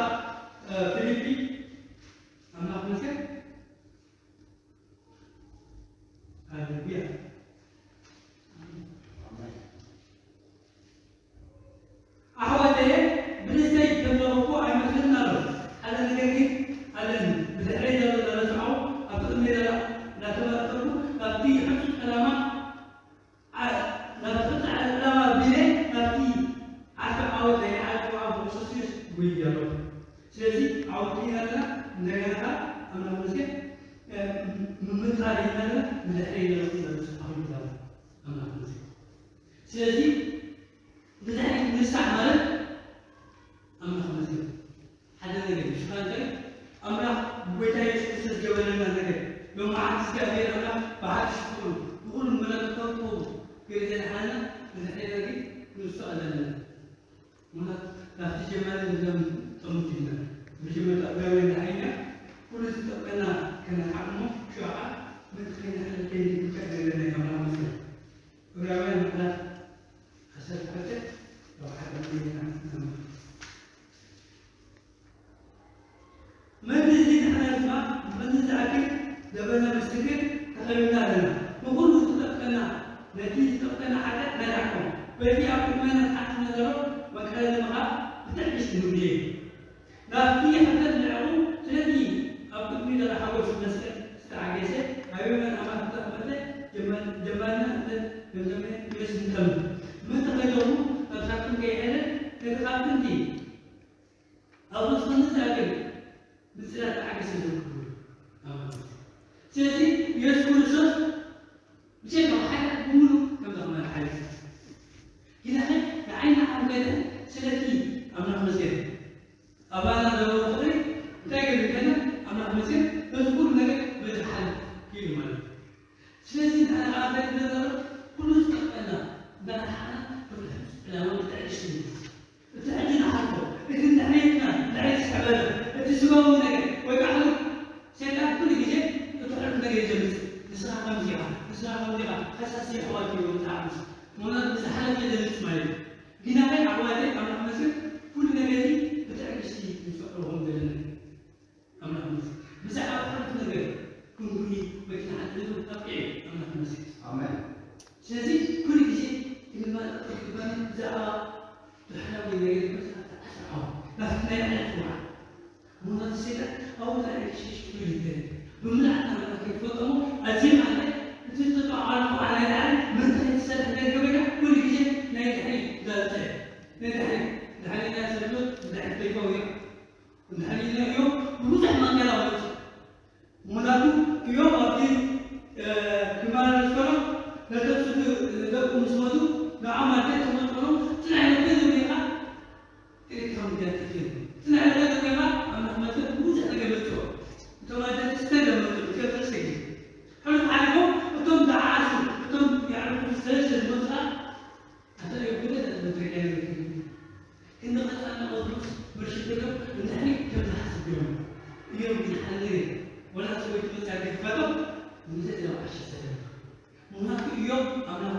እ፣ ፊልፒ ኣምላኽ መስገን። ሃሌሉያ። ኣሕዋተየ ብልስተይ ከም ዘረብኩ ኣይመስልን ኣሎ። ሓደ ነገር ግን ኣለኒ። ብድሕረይ ዘሎ ዘረስዖ ኣብ ቅድመይ ዘላ እናተመለከትኩ ናብቲ ሕጹጽ ዕላማ ዓ-፣ ናብቲ ሕጹጽ ዕላማ ቢለ ናብቲ ዓርኪ ዓወት ናይ ዓርኪ ዓወት ብክርስቶስ ኢየሱስ ጉይ ኣለኹ። ስለዚ ዓወት ኢና ኣለና፣ እንደገና ከዓ ኣምላኽ መስገን፣ እ፣ ምምንጣር ኢና ኣለና፣ ብድሕረይ ዘሎ ዘረስዖ ኣሎ። ኣምላኽ መስገን። ስለዚ ብድሕሪት ምርሳዕ ማለት ኣምላኽ መስገን ሓደ ነገር እዩ። ሽፋን እንታይ? ኣምላኽ ብጎይታ የሱስ ክርስቶስ ገበረልና ነገር ሎመዓልቲ እግዚኣብሔር ኣምላኽ ብሓድሽ ፍቕሩ ብኹሉ መለኮታዊ ጥበቡ ገለ ዘድሓነና ብድሕሪና ግን ንርሶ ኣለና። ምኽንያቱ ናብቲ ጀማሪ ንብሎም ጠሙት ኢና። መጀመርታ ዕብራውያን ደሓይና ኩሉ ዝጠቕመና ከነልሓቕ እሞ ሽዑ ከዓ ምእንቲ ከይንሕለል ከይንድክም ከኣ ገበረና እዩ ኣምላኽ መስገን። ዕብራውያን ምዕራፍ ዓሰርተ ሓደ ካብ ሓደ ጀሚርና ነንብብ። መን እዚ ንሕና ድማ መን ዝኣክል ደበና ምስክር ተኸቢብና ኣለና። ንኹሉ ዝጠፍአና ነቲ ዝጠፍአና ሓጢኣት ነልሕቖ። በቲ ኣብ ቅድመና ዝሓልፍ ንነዘሮ መቃለሊ ምኻድ ብትዕግስቲ ንጉየ። ናብቲ ሕፍረት ንዕቑ ስለቲ ኣብ ቅድሚ ዘለሓጎስ መስቀል ዝተዓገሰ ኣብ የማን ኣምላኽ ዝተቐመጠ ጀመ-፣ ጀማርና እንተ ገምገምና ኢየሱስ ንጠምት። ምእንቲ ከይደኽሙ ነብሳትኩም ከይሕለል ነቲ ካብ ጥንቲ ኣብ ርእስኹም ዝኣክል ብጽላት ተዓገሰ ዘክሩ። ኣሜን። ስለዚ ኢየሱስ ክርስቶስ ብጀካ ሓጢኣት ብምሉእ ከም ዘኽመረ ሓሊፉ። ጌታኸ ንዓይና ዓመተ ስለቲ ኣምላኽ መስገን ኣባና ዘለዎ ፍቕሪ እንታይ ገይሩ ይከና ኣምላኽ መስገን በዚ ኩሉ ነገር በዚ ሓሊፉ ክኢሉ ማለት እዩ። ስለዚ ንሕና ከዓ እንታይ ንብሎ ዘሎ ኩሉ ዝጠፍአና እንዳረሓቕና ብርግጽ ዕላማ ብትዕግስቲ ንብሎ። እቲ ሕጂ ንሓልፎ፣ እቲ ንድሕሪትና፣ ንድሕሪት ዝስሕበና፣ እቲ ስጋዊ ነገር፣ ወይ ከዓ ሰይጣን ኩሉ ግዜ እቲ ሕሉፍ ነገር እዩ ዘምጽእ። ንስኻ ከምዚ ኢኻ፣ ንስኻ ከምዚ ኢኻ፣ ከሳሲ ኣሕዋት እዮም ዝዓብሱ። ምኽንያቱ ንዝሓለፈ ዘምጽእ ማለት እዩ። ግናኸ ኣሕዋተይ፣ ኣምላኽ መስል ኩሉ ነገር እዚ ብትዕግስቲ ንፍዕሮ ከም ዘለና እዩ። ኣምላኽ ይመስገን። ብዛዕባ ሕሉፍ ነገር ክንጉኒ ወይ ክንሓትት ኣብቂዑ እዩ። ኣምላኽ ይመስገን። ኣሜን። ስለዚ ኩሉ ግዜ ክንመራቐቕ ዝግባና ብዛዕባ ድሕራዊ ነገር ይመስል ኣስርሖ። ናብቲ ናይ ዕለት ውዓል። ምኽንያቱ ሰይጣን ኣብኡ ናይ ሽሽ ክብል ይደሊ። ብምላዕና ኣምላኽ ይፈልጦ እሞ ኣዝየ ማለት እቲ ዝተጠቓለኹ ዓለ ላዕሊ ምእንቲ ከይትሰርሕ ዘገበና ኩሉ ግዜ ናይ ድሕሪ ዛንታ እዩ። ናይ ድሕሪ፣ ድሕሪ ናይ ሰብሎት፣ ድሕሪ ዘይፈውያ። እንድሕር ኢልና እዮም ብብዙሕ መከራ ወፂኡ። ምኽንያቱ እዮም ኣብቲ፣ እ፣ ክመላለስ ከሎ ነቶም ስድ-፣ ደቁ ምስ ሞቱ ንዖም ኣደ ተመጥኖ ጽንሕ ኢሎም ገንዘብ ኔርካ ኤሌክትሮኒክ ያትት እዮም። ጽንሕ ኢሎም ገንዘብ ኔርካ ኣብ መኽመልከት ብዙሕ ነገር መፅኦ። እቶም ኣደ ክስተ ገመጡ፣ እቲኦም ሰለስተ ግዜ። ሕሉፍ ሓሊፎም እቶም ዝዓሱ፣ እቶም የዕርፉ ሰለስተ ዝመፁ ከዓ ኣታ እዮም ገለ መድረቂያ ነገር ክንዲ ቐጻሊ ኦርቶዶክስ መርሽት ገይሮም እንድሕሪ ከም ዝሓስብ ገይሮም እዮም። ግን ሓደ ነገር ወላ ሰበይቲ መጻ ግድፋቶም እንተ ኢሎም ዓሻ ሰደዱ። ምኽንያቱ እዮም ኣምላኽ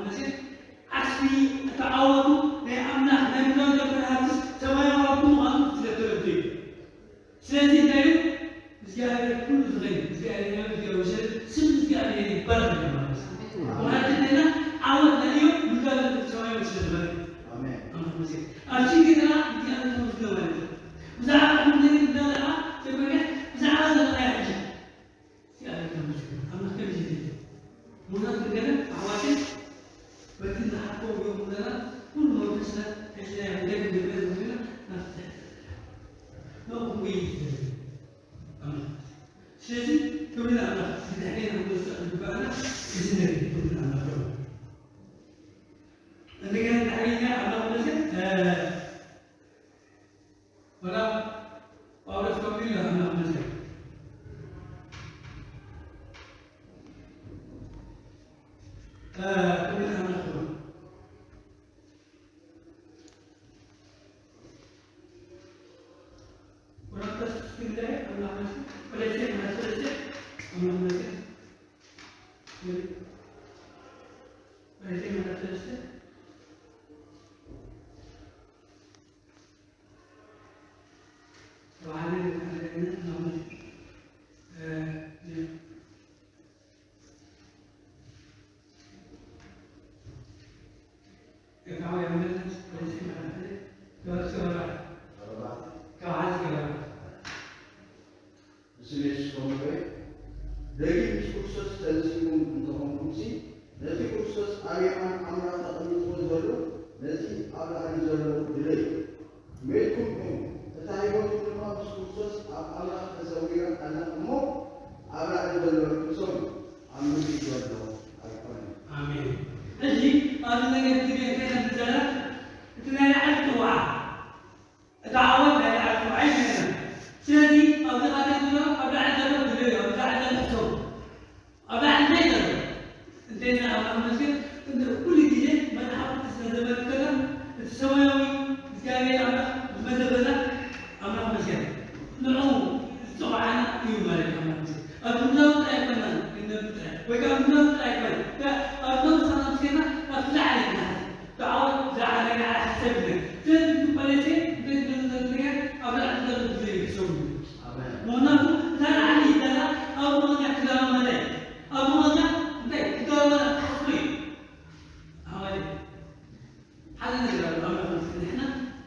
እግዚኣብሔር ይመስገን፣ ስም እግዚኣብሔር ይባረክ ማለት ነው። ወራጅ ዜና ዓወት ናይ እዮም ምጋለ ሰማያዊ ስለ ዝበለ። ኣሜን። ኣምላኽ ይመስገን። ኣብ ሽግር ዜና እግዚኣብሔር ተመስገን ማለት እዩ። ብዛዕባ ሕሙም ነገር እንዳለዓ ተመሪያ ብዛዕባ ዘለዓያ ሕጂ እግዚኣብሔር ተመስገን። ኣምላኽ ከምዚ ይብል። ምኽንያቱ ገለ ኣሕዋትን በቲ ዝሓልፎ እዮም ዘለና ኩሉ መንፈስና ሕጂ ናይ ደግ ነገር ዘለና ናፍትሕ ንኹም ወይ ይትብል። ኣምላኽ። ስለዚ ክብሪ ንኣምላኽ። ብድሕሬና ክንወስድ ዝግባኣና እዚ ነገር እዩ። ክብሪ ንኣምላኽ። እንደገና ድሕሬና ኣምላኽ መሰል፣ እ፣ ወላ ጳውሎስ ከምኡ ኢሉ ኣምላኽ መሰል። እ፣ ክብሪ ንኣምላኽ ይኹን። ቆሮንቶስ ክንደይ ኣምላኽ መሲ-፣ ቆሎሴ ምዕራፍ ሰለስተ ኣምላኽ መሲ-፣ ቆሎሴ ምዕራፍ ሰለስተ ተባህለ ኣምላኽ መሲ-፣ እ፣ ኤርትራውያን መለስ ወደዚህ መራሕቲ ገበርቲ ገበራት ካብ ዓዚ ገበራት። ንስም የሱስ ከምኡ ደጊም ምስ ክርስቶስ ተንሲእኩም እንተኾንኩምሲ፣ ነቲ ክርስቶስ ኣብ የማን ኣምላኽ ተቐሚጥዎ ዘሎ፣ ነቲ ኣብ ላዕሊ ዘሎ ድለዩ። ሜትኩም ኢኹም፣ እታ ህይወትኩም ድማ ምስ ክርስቶስ ኣብ ኣምላኽ ተሰዊራ ኣላ እሞ፣ ኣብ ላዕሊ ዘሎ ርእሶም ኣብ ምድሪ ዘሎ ኣይኮነን። ኣሜን። ሕጂ ኣብዚ ነገር እዚ እንታይ ኢና ንዛረብ? እቲ ናይ ላዕሊ ጽዋዓ፣ እቲ ዓወት ናይ ላዕሊ ጽዋዓ እዩ ዝህበና። ስለዚ ኣብዚ ኻልእ ዘሎ ኣብ ላዕሊ ዘሎ ድለዩ፣ ኣብ ላዕሊ ዘሎ ሕሰቡ። ኣብ ላዕሊ እንታይ ዘሎ? እንተ ኢልና ኣምላኽ መስገን፣ እንተ ኩሉ ግዜ መጽሓፍ ቅዱስ ነዘመልክተና፣ እቲ ሰማያዊ እግዚኣብሔር ኣምላኽ ዝመደበና ኣምላኽ መስገን። ንዕኡ ዝጸዋዓና እዩ ማለት እዩ ኣምላኽ መስገን። ኣብ ምድራዊ ጥራይ ኣይኮናን፣ ክንነብር ጥራይ፣ ወይ ከዓ ኣብ ምድራዊ ጥራይ ኣይኮነን። ከ-፣ ኣብ ምድራዊ ስራሕና ምስገና፣ ኣብቲ ላዕሊ ክንሓስብ። ብዓወት ዝለዓለ ናይ ሓሳብ ይግበር። ስለዚ፣ እዚ ጳውሎስ እንታይ ዝብል ዘሎ ነገር፣ ኣብ ላዕሊ ዘሎ ግዜ ይሕሰቡ። ኣሜን። ምኽንያቱ፣ እታ ላዕሊ ዘላ ኣብ ምኽንያት ክዛረብ መለ፣ ኣብ ምኽንያት እንታይ ክዛረብ መለ ክሓስቡ እዩ። ኣዋይ፣ ሓደ ነገር ኣሎ፣ ኣምላኽ ንሕና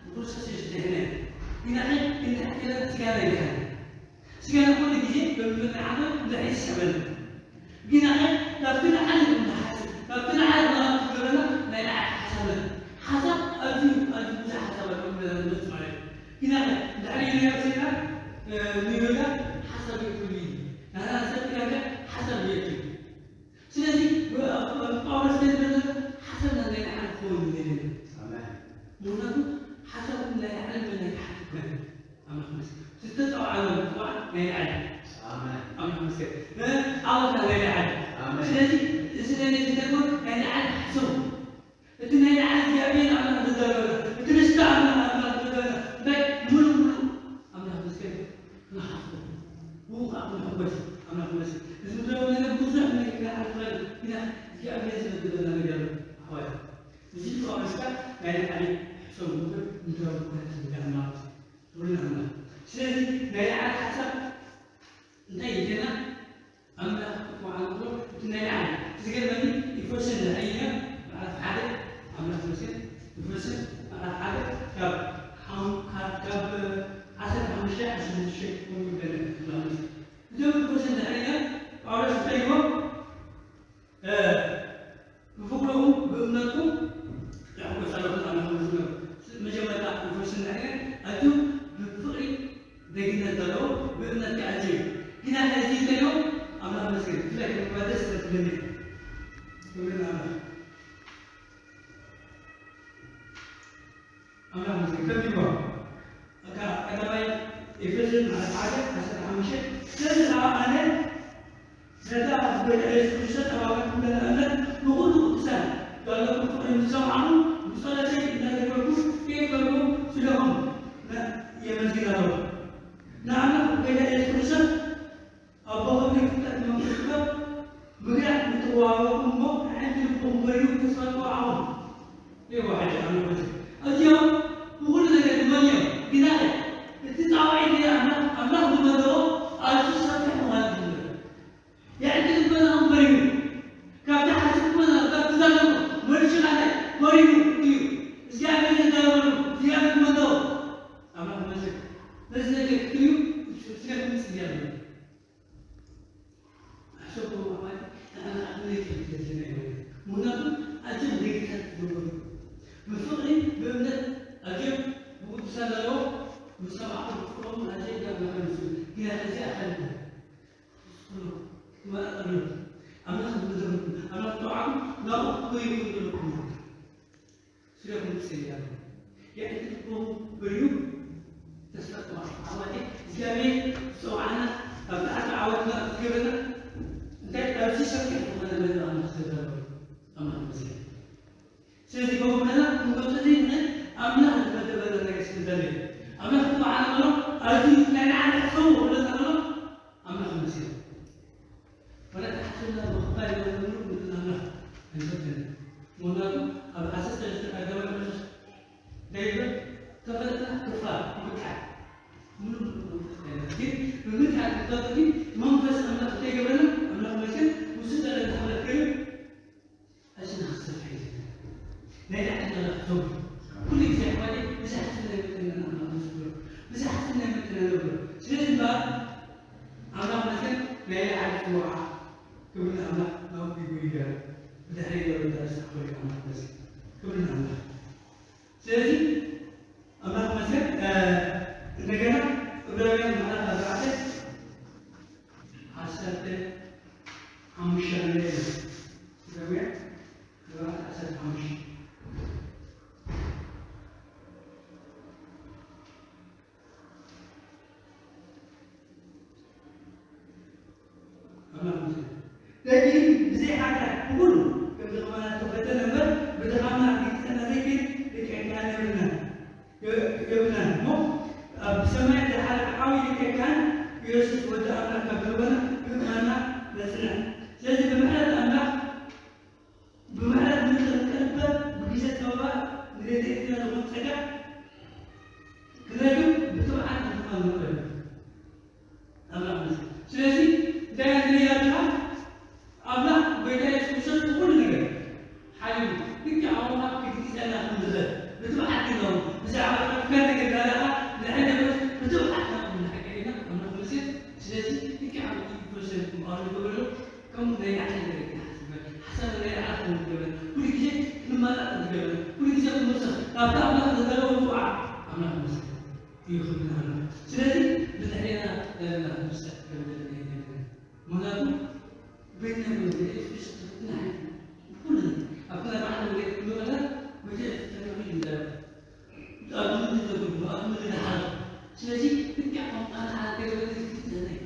ብክርስቶስ የሱስ ድሕና ኢና። ግናኸ ክንድሕር ከለና ስጋና ይድሕን። ስጋና ኩሉ ግዜ በብመድሓና እንድሕር ይስሕበና። ግናኸ ናብቲ ላዕሊ ንሓስብ፣ ናብቲ ላዕሊ ንኣቱ ዝገበረና ናይ ላዕሊ ሓሳብ። ሓሳብ ኣዝዩ፣ ኣዝዩ ብዙሕ ሓሳብ ኣሎ፣ ዝመጽእ ማለት እዩ። ግናኸ እንድሕር ኢልና ወሲድና፣ እ፣ ንይሁዳ ሓሳብ የብሉን እዩ። ናህና ሰብ ኢልና ሓሳብ የብሉን። ስለዚ፣ ብ-፣ ብ-፣ ጳውሎስ እንታይ ዝብል ዘሎ? ሓሳብና ናይ ላዕሊ ክኸውን የድልየና። ኣሜን። ምኽንያቱ፣ ሓሳብኩም ናይ ላዕሊ እምበር ናይ ታሕቲ ኣይኮነን። ኣምላኽ ይመስገን። ዝተጸውዓና ምጽዋዕ ናይ ላዕሊ። ኣሜን። ኣምላኽ ይመስገን። እ፣ ዓወትና ናይ ላዕሊ። ኣሜን። ስለዚ፣ እዚ ነገር እዚ ደግሞ ናይ ላዕሊ ሓሰቡ። እቲ ናይ ላዕሊ እግዚኣብሔር ኣምላኽ ዝደረበ፣ እቲ ርስቲ ኣምላኽ፣ ኣምላኽ ዝደረበ፣ እንታይ ምሉእ ምሉእ ኣምላኽ ይመስገን። ንሓፍሩ። ብኡ ከዓ ክንሕጎስ ኣምላኽ ይመስገን። እዚ ምድራዊ ነገር ብዙሕ ነገር ክነሓልፍ ንኽእል ኢና፣ ግና እግዚኣብሔር ዝመደበልና ነገር ኣሎ ኣሕዋት። እዚ ጳውሎስ ከዓ ናይ ላዕሊ ሕሰቡ እምበር ምድራዊ ኩነታት እንዳኣማርጽ ክብሪ ንኣምላኽ። ስለዚ ናይ ላዕሊ ሓሳብ እንታይ እዩ ኢልና ኣምላኽ ክወዓል ከሎ እቲ ናይ ላዕሊ፣ እቲ ዝገርመኒ ኤፌሶን ዝሓየና ምዕራፍ ሓደ ኣምላኽ ይመስገን፣ ኤፌሶን ምዕራፍ ሓደ ካብ ሓም-፣ ካብ ዓሰርተ ሓሙሽተ ዓሰርተ ሽዱሽተ ከምኡ ይብለና ኣሎ። እዞም ኤፌሶን ዝሓየና ጳውሎስ እንታይ ይብሎ? እ፣ ብፍቕርኹም ብእምነትኩም ንሕጎስ ኣለኹም ኣምላኽ ይመስገን። መጀመርታ ኤፌሶን ዝሓየና ኣዝዮም ብፍቕሪ ደግነት ዘለዎ ብእምነት ከዓ ኣዝዮም። ግና ሕዚ እንተዮ ኣምላኽ ይመስገን። ብፍላይ ከመይ ደስ ትብለኒ። ክብሪ ንኣምላኽ። ኣምላኽ ይመስገን። ከቢድዋ። እካ ቀዳማይ ኤፌሶን ምዕራፍ ሓደ ዓሰርተ ሓሙሽተ። ስለዚ ከዓ ኣነ ነታ ብጎይታ የሱስ ክርስቶስ ኣባላት እምነት ንኹሉ ቅዱሳን ዘለኩም ፍቕሪ ምስ ሰማዕኹ፣ ብጸሎተይ እናዘከርኩ ከይፈርሁ ስለኹም ነ-፣ የመስግን ኣለኹ። ንኣምላኽ ብጎይታ የሱስ ክርስቶስ ኣቦ ክብሪ ፍልጠት መንፈስ ጥበብ ምግላጽ ምትዋወኹም እሞ፣ ኣዒንቲ ልብኹም በሪሁ ተስፋ ተዋዓኹም። ይዋ ሕጂ ኣምላኽ እዚ። እዚኦም ብኹሉ ነገር ዝመልዮም፣ ግናኸ እቲ ጻውዒት ናይ ኣምላኽ፣ ኣምላኽ ዝመደቦ ኣዝዩ ሰፊሕ ምዃኑ ዝምልከት። ይኹን ዘለኩም ስለ ክንጽሊ ኣለና። የዕጥቅኩም በሉ ተስፋ ተባዕ። ኣሕዋተይ፣ እግዚኣብሔር ዝጸውዓና፣ ኣብ ጻዕዳ ዓወትና ዝገበና፣ እንታይ ኣብዚ ሰፊሕ ዝኾነ መደብ ኣምላኽ ዝተዳለወ ኣምላኽ ይመስገን። ስለዚ ከምኡ ከለና ክንገልጾ ዘይንኽእል ኣምላኽ ዝመደበና ነገር ስለ ዘሎ እዩ። ኣምላኽ ዝጸውዓና ከሎ፣ ኣብዚ ናይ ላዕሊ ሕሰቡ ክብለና ከሎ፣ ኣምላኽ ይመስገን። ወላ ተሓስብና ምኽፋል የብሉን፣ ንኣምላኽ ኣይንፈትን። ምኽንያቱ ኣብ ዓሰርተ ሰለስተ ቀዳማይ ጴጥሮስ እንታይ ይብል? ተፈጥና ክፋል ምብቃዕ። ምንም ምንም ግን ብምብቃዕ ክትፈቱ ግን መንፈስ ኣምላኽ እንታይ ይገብረና? ኣምላኽ መቸም ውስጥ ለና ተፈለጥ ግን ኣዝና ክሰፍሕ እዩ። ናይ ላዕሊ መራሕቶም ኩሉ ግዜ ኣሕዋተይ ብዛዕባ ናይ መጠንና ኣምላኽ ንዝብሎ ብዛዕባ ናይ መጠንና ንብሎ። ስለዚ እምበኣር ኣምላኽ መቸም ናይ ላዕሊ ጽዋዓ ክብል ኣምላኽ ናብኡ ይጉይጋር ብድሕሪ ዘበለ ተረሳ ክብል ኣምላኽ መቸም ክብል ኣምላኽ። ስለዚ ኣምላኽ መቸም እንደገና ዕብራውያን ምዕራፍ ኣርባዕተ ዓሰርተ ሓሙሽተ ንርኢ። ዕብራውያን ኣርባዕተ ዓሰርተ ሓሙሽተ። ኣምላኽ ይመስገን። ደጊም ብዘይ ሓጢኣት ብኹሉ ከም ድኻማና ዝተፈተነ እምበር፣ ብድኻምና ክግጸና ዘይክእል ሊቀ ካህን የብልናን። የ-፣ የብልናን እሞ፣ ኣብ ሰማይ ዝሓለፈ ዓብዪ ሊቀ ካህን ኢየሱስ ወዲ ኣምላኽ ካብ ዝህበና ብእማንና ነጽንዕ። ስለዚ ብምሕረት ኣምላኽ ብምሕረት ምድሪ ክንቅበል ብግዜ ጸበባ ንረድኤትና ዝኾን ጸጋ ክንረክብ ብትብዓት ምዃን ንኽእል። ኣምላኽ ይመስገን። ስለዚ እንታይ ንርኢ ኣለና? ኣምላኽ ጎይታ የሱስ ክርስቶስ ብኹሉ ነገር ሓሊፉ ልክዕ ኣምላኽ ክግጸና ከም ዝኽእል ብትብዓት ክንነብር ብዛዕባ ከፍካ ነገር ዳላኻ ንሕና ብትብዓት ናብ ንሓቀ ኢና ኣምላኽ ይመስገን። ስለዚ ልክዕ ኣብ ፕሮሰስ ምቕራብ ይገብረሉ ከምኡ ናይ ላዕሊ ነገር ክሓስብ ሓሳብ ናይ ላዕሊ ክኸውን ዝገብረን ኩሉ ግዜ ክንመጣጠር ዝገብረን ኩሉ ግዜ ክንወስኽ ናብቲ ኣምላኽ ዝገለዎ ምጽዋዕ ኣምላኽ ይመስገን እዩ ክብል ኣሎ። ስለዚ ብድሕሬና ዘለና ንስራሕ ከም ዘለና ይነግረን። ምኽንያቱ በይንና ብንግደ ኢየሱስ ክርስቶስ ንሕና ኩሉ ኣብቲ ናይ ባሕሪ መገዲ ክንብለና ጎይታ ኢየሱስ ተናኺ ይዛረብ። ኣብ ምድሪ ዘጉልቦ፣ ኣብ ምድሪ ዝሓልፎ። ስለዚ ልክዕ ከምኡ ኣነ ሓንቲ ገበለ ዝግብእ ዘለ እዩ።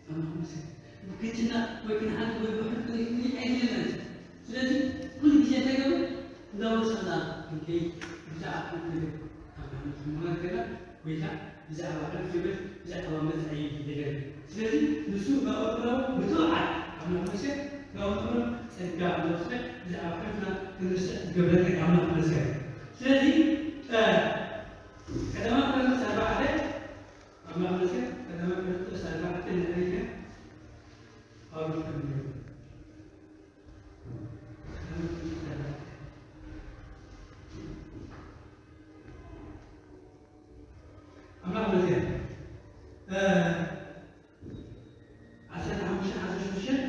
ኣምላኽ ይመስገን። ብክንጭና ወይ ክንሓት ወይ ብሕልፊ ክንከይድ ኣይደለናን። ስለዚ ኩሉ ግዜ እንታይ ገበል እንዳወሰና ክንከይድ ብዛዕባ ሓንቲ ነገር ኣብ ሕልፍና ጎይታ ብዛዕባ ሕልፍ ይብል፣ ብዛዕባ መጻኢ ይደገም። ስለዚ ንሱ ናብኡ ምእራው ብትብዓት ኣምላኽ ይመስገን፣ ናብኡ ምእራው ጸጋ ኣምላኽ ይመስገን፣ ብዛዕባ ሕልፍና ክንርስዕ ዝገብረና እዩ ኣምላኽ ይመስገን። ስለዚ፣ እ፣ ቀዳማይ ቆሮንቶስ ኣርባዕተ ኣምላኽ ይመስገን፣ ቀዳማይ ቆሮንቶስ ኣርባዕተ ንዕሊና ጳውሎስ ከም ኣምላኽ ይመስገን። እ፣ ዓሰርተ ሓሙሽተ ዓሰርተ ሽዱሽተ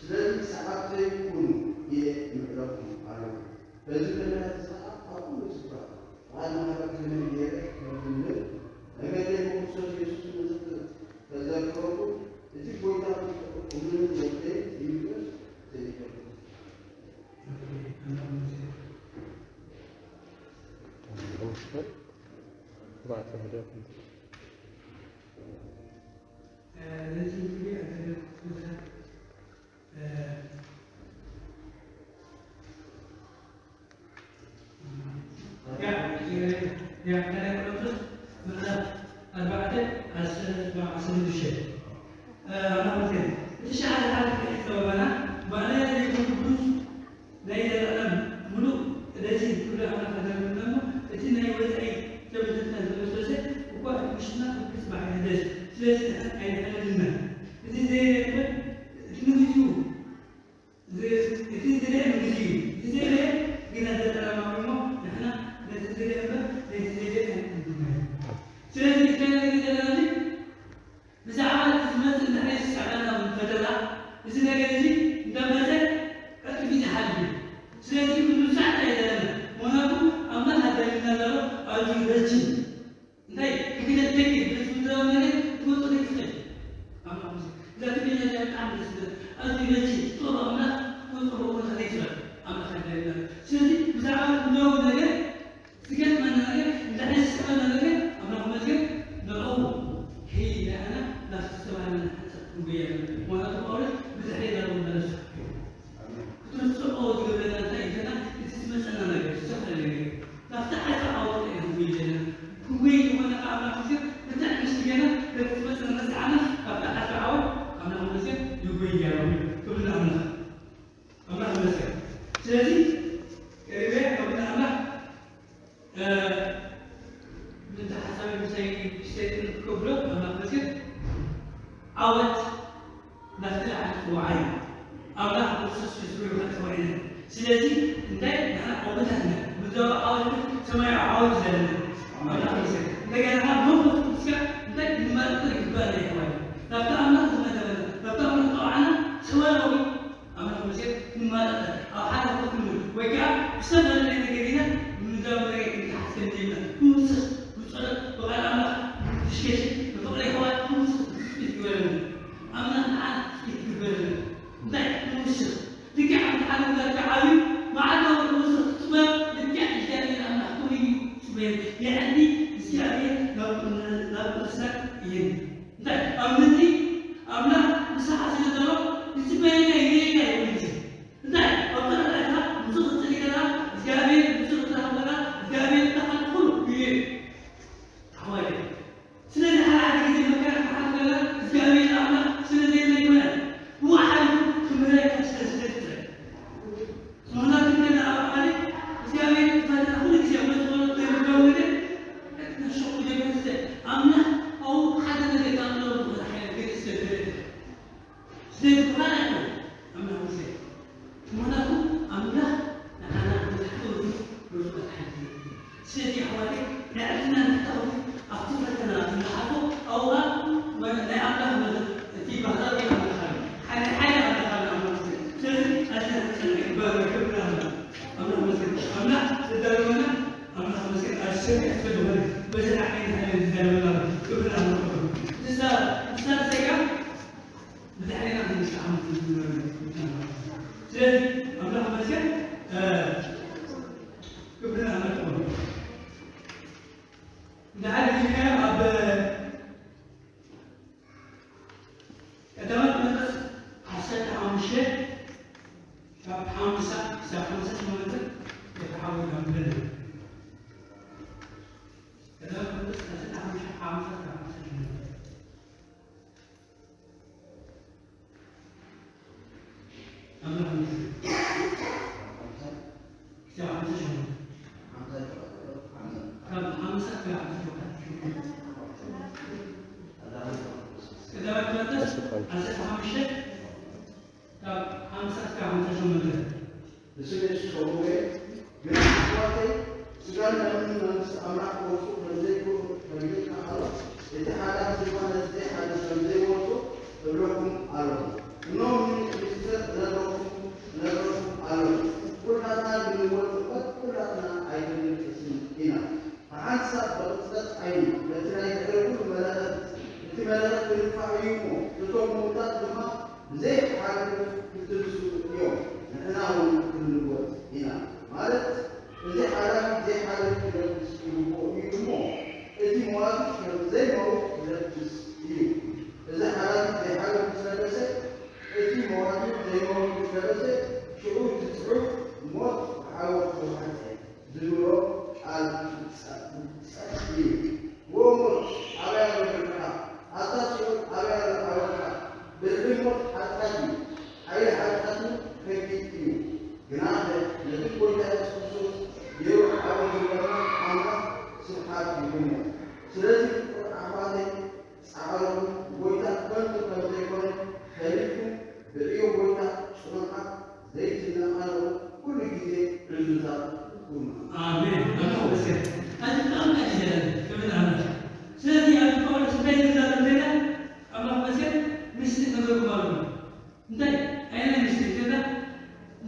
ስለዚ ሰዓብተይ ኩኑ፣ እየ እምዕደኩም ኣለኹ። በዚ ምኽንያት እዚ ኸዓ ኣብ ኩሉ ስፍራ ብዓል ማሕበር ከመይ ገይረ ከም እምልእ፣ ናይ ገድለይ ብክርስቶስ የሱስ ንኽትዘክረሉ፣ እቲ ጐይታ ቁምን ወደይ ይምልእ ዘኢደልኩ። ያ፣ ያ፣ ካልኣይ ቆሮንቶስ ምዕራፍ ኣርባዕተ፣ ዓሰርተ፣ ዓሰርተ ሽዱሽተ። እ፣ ኣማልክቴ፣ እቲ ሸዓ ዝሓለፈ ጸበባና፣ ባዕልና ዘይኮንኩ ብሉጽ ናይ ዘለኣለም ምሉእ ነዚ ክብሪ ኣምላኽ ኣዳለወልና እሞ፣ እቲ ናይ ወጻኢ ሸበተትና ዝመስሎ ሰብ እኳ እቲ ውሽጥና ብግጽ ባሕሪ ይደስ። ስለዚ ንሕና ኣይንሕለልና። እቲ ዘይረኽበ፣ እቲ ንግዚኡ፣ ዝ-፣ እቲ ዝርአ ንግዚኡ እዩ። እቲ ዘይርአ ግና ዘላለማዊ እሞ፣ ንሕና ኣብ ክርስቶስ ፊት ዝብሉ ከጥፍኡ ኢና። ስለዚ እንታይ ንሕና ዓወታት ኢና፣ ምድራዊ ዓወት፣ ሰማያዊ ዓወት ዘለና። ኣምላኽ ይመስገን። እንደገና ከዓ መንፈስ ቅዱስ ከዓ እንታይ ንማለጥ ይግባእ ናይ ይኮን ናብቲ ኣምላኽ ዝመደበና ናብቲ ኣምላኽ ጠውዓና ሰማያዊ ኣምላኽ ይመስገን ንማለጥ ኣብ ሓደ ክፍሉ ወይ ከዓ ብዝተፈላለየ ነገር ኢና ምድራዊ ነገር ክንተሓዝ ከም ዘይብልና ንውስኽ ብፀሎት ብቃል ኣምላኽ ብሽኬሽ ብፍቕሪ ይኸዋል ንውስኽ ትስፊት ይግበረልና ኣምላኽ ንዓና ትስፊት ይግበረልና እንታይ ንውስኽ ልክዕ ኣብቲ ሓደ ወዳድካ ዓብዩ መዓልታዊ ክውስኽ ትፅበዮ ልክዕ እግዚኣብሔር ኣምላኽ ከምኡ እዩ ትፅበዮ። የዕሊ እግዚኣብሔር ናብ ናብ ቅዱሳን ይህን እንታይ ኣብ ምድሪ ኣምላኽ ምሳኻ ስለ ዘሎ ይፅበየካ ይርእየካ ይብል ግዜ እንታይ ኣብ ጥረታይካ ምስኡ ክትፅሊ ከለካ እግዚኣብሔር ምስኡ ክትራኸብ ከለካ እግዚኣብሔር እንታይ ኩሉ ይርእዩ ኣሕዋይ ስለዚ ሓደ ሓደ ግዜ መከራ ክሓልፈና እግዚኣብሔር ኣምላኽ ስለ ዘየለ ኣይኮነን። ብኡ ሓሊፉ ክምህረካ ስለ ዝደሊ ጥራይ። ምኽንያቱ እንተ ደኣ ኣብ ሓደ እግዚኣብሔር ፈተና ኩሉ ግዜ ኣብ መጥቆሎ ዘይምድራዊ ነገር ነሸቑ ጀመርተ ኣምላኽ ኣብኡ ሓደ ነገር ካብ ጥበቡ ዝኾነ ሓይሊ ገለ ስለ ዝደለ ጥራይ። ስለዚ ብኻልእ ኣይኮነን ኣምላኽ ምስለ ምኽንያቱ ኣምላኽ ንዓና መትሓዚ ወዲ ርሱቐት ሓይሊ ስለዚ ኣሕዋተይ ንዕድና ንሕታዊ ኣብቲ ፈተና እንሓልፎ ኣብኡ ናይ ኣምላኽ መ እቲ ባህላዊ ኣምላኽ ኣሎ ሓደ ሓደ ኣምላኽ ኣሎ ኣምላኽ ምስለ ስለዚ ኣዝና ክንጸንዕ ይግባእ ክብሪ ኣምላኽ ኣምላኽ መስገን ኣምላኽ ዝዳለወና ኣምላኽ መስገን ኣዝሰሚዕ ስለዝኾነ በዚ ንዓይ ንሕነ ዝዳለወና ክብሪ ኣምላኽ ይኹን ንሳ ንሳ ሰይጣን ብድሕሪና ክንስዓም ስለዚ ኣምላኽ መስገን ክብርን ኣምላኽ ይኹን። እንድሕር ሒዝና ኣብ ቀዳማይ ቆሮንቶስ ዓሰርተ ሓሙሽተ ካብ ሓምሳ ክሳብ ሓምሳ ሸሞንተ ተተሓወል ኣንብበልና። ቀዳማይ ቆሮንቶስ ዓሰርተ ሓሙሽተ ሓምሳ ክሳብ ሓምሳ ሸሞንተ። ንስለ ዝሰውኤ ግን ኣሕዋተይ ስጋን ደምን መንግስቲ ኣምላኽ ክወርሱ ከም ዘይክእሉ ተፈሊጥና ኣሎ። እቲ ሓዳም ዝኾነ ዘይሓድር ከም ዘይወርሱ እብለኩም ኣለኹ። እኖ ምኒት ሚስጥር እነግረኩም እነግረኩም ኣለኹ። ኩላትና ብንወርስ እምበር ኩላትና ኣይትንቅስን ኢና። ብሓንሳብ ብቕጽበት ዓይኒ ነቲ ናይ ድሕሪ ኩሉ መለኸት እቲ መለኸት ክንፋዕ እዩ እሞ እቶም ምዉታት ድማ ብዘይ ሓድር ክትንስኡ እዮም፣ ንሕና እውን ክንልወጥ ኢና። ማለት እዚ ሓላፊ ዘይሓድር ክለግስ ይግብኦ እዩ እሞ፣ እቲ መዋቲ ከም ዘይመውት ክለግስ እዩ። እዚ ሓላፊ ዘይሓድር ምስ ለገሰ፣ እቲ መዋቲ ዘይመውት ምስ ለገሰ፣ ሽዑ እቲ ጽሑፍ ሞት ብሓዊ ክወሓጠ ዝብሎ ቃል ክፍጸም እዩ። ወሞት ኣበይ ኣሎ ብርዕኻ? ኣታ ሲኦል ኣበይ ኣሎ ዓወትኻ? ብርዒ ሞት ሓጢኣት እዩ፣ ሓይሊ ሓጢኣት እውን ሕጊ እዩ። ግናኸ ነቲ ጐይታ የሱስ ክርስቶስ ገይሩ ዓወት ዝህበና ኣምላኽ ስብሓት ይኹኖ። ስለዚ ፍቁር ኣሕዋተይ፣ ጻዕርኹም ብጐይታ ከንቱ ከም ዘይኮነ ፈሊጥኩም ብዕዮ ጐይታ ጽኑዓት ዘይትነቓነቑ ኩሉ ግዜ ዕዙዛት ኩኑ። ኣሜን። ኣምላኽ ይመስገን። ኣቲ ብጣዕሚ ኣዲስ ያለ ክብር ኣምላኽ። ስለዚ ኣብ ጳውሎስ እንታይ ዝዛረብ እንተና ኣምላኽ ይመስገን ምስጢር ነገርኩም ኣሎ። እንታይ ኣይነ ምስጢር እንተና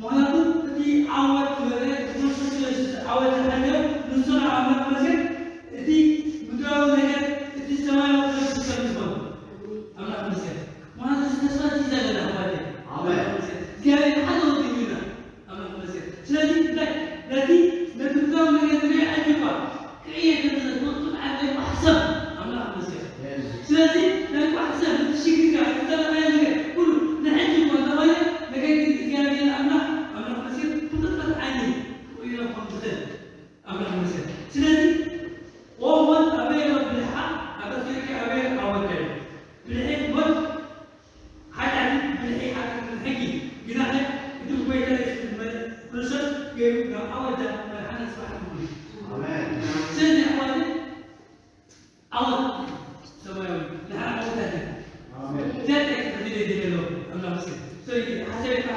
ምኽንያቱ እቲ ዓወት ዝበለ እቲ ክርስቶስ ኢየሱስ ዓወት ዝሓለዮ ንሱ ኣምላኽ ይመስገን እቲ ምድራዊ ነገር እቲ ሰማያዊ ነገር ዝሰብ ዝኾነ ኣምላኽ ይመስገን። ማለት እዚ ተስፋ እዚ ዘለና ኣሕዋተይ። ኣሜን። እግዚኣብሔር ሓደ ወዲ እዩ ኢልና ኣምላኽ ይመስገን። ስለዚ እንታይ ነቲ ነቲ ምድራዊ ነገር ዝርኢ ዕጅባ ክቕየር ከም ዘሎ ትፈልጡ ንዓይ ናይ ቋሕ ሰብ ኣምላኽ ይመስገን። ኣሜን። ስለዚ ናይ ቋሕ ሰብ ነቲ ሽግርካ እቲ ዘለኻዮ ነገር ኩሉ ንሕጂ እኳ እንተኾነ ነገር ግን እግዚኣብሔር ኣምላኽ ኣምላኽ ይመስገን ብቕጽበት ዓይኒ ክቕይሮ ከም ዝኽእል ኣምላኽ ይመስገን። ስለዚ ኦሞት ኣበይ ኣሎ ብልሓ ኣበስርኪ ኣበይ ኣወደል ብልሒ ሞት ሓጢኣትን ብልሒ ሓጢኣትን ሕጊ ግናኸ እቲ ብጎይታ የሱስ ዝመጸ ክርስቶስ ገይሩ ናብ ኣወዳ መድሓኒ ጽባሕ ትኹን። ኣሜን። ስለዚ ኣሕዋት ዓወት ሰማያዊ ንሓ ዓወት ኣለ። ኣሜን። ዘጠ ክፍል ይደለ ኣምላኽ ስም። ሶሪ ሓሰብ ይፋ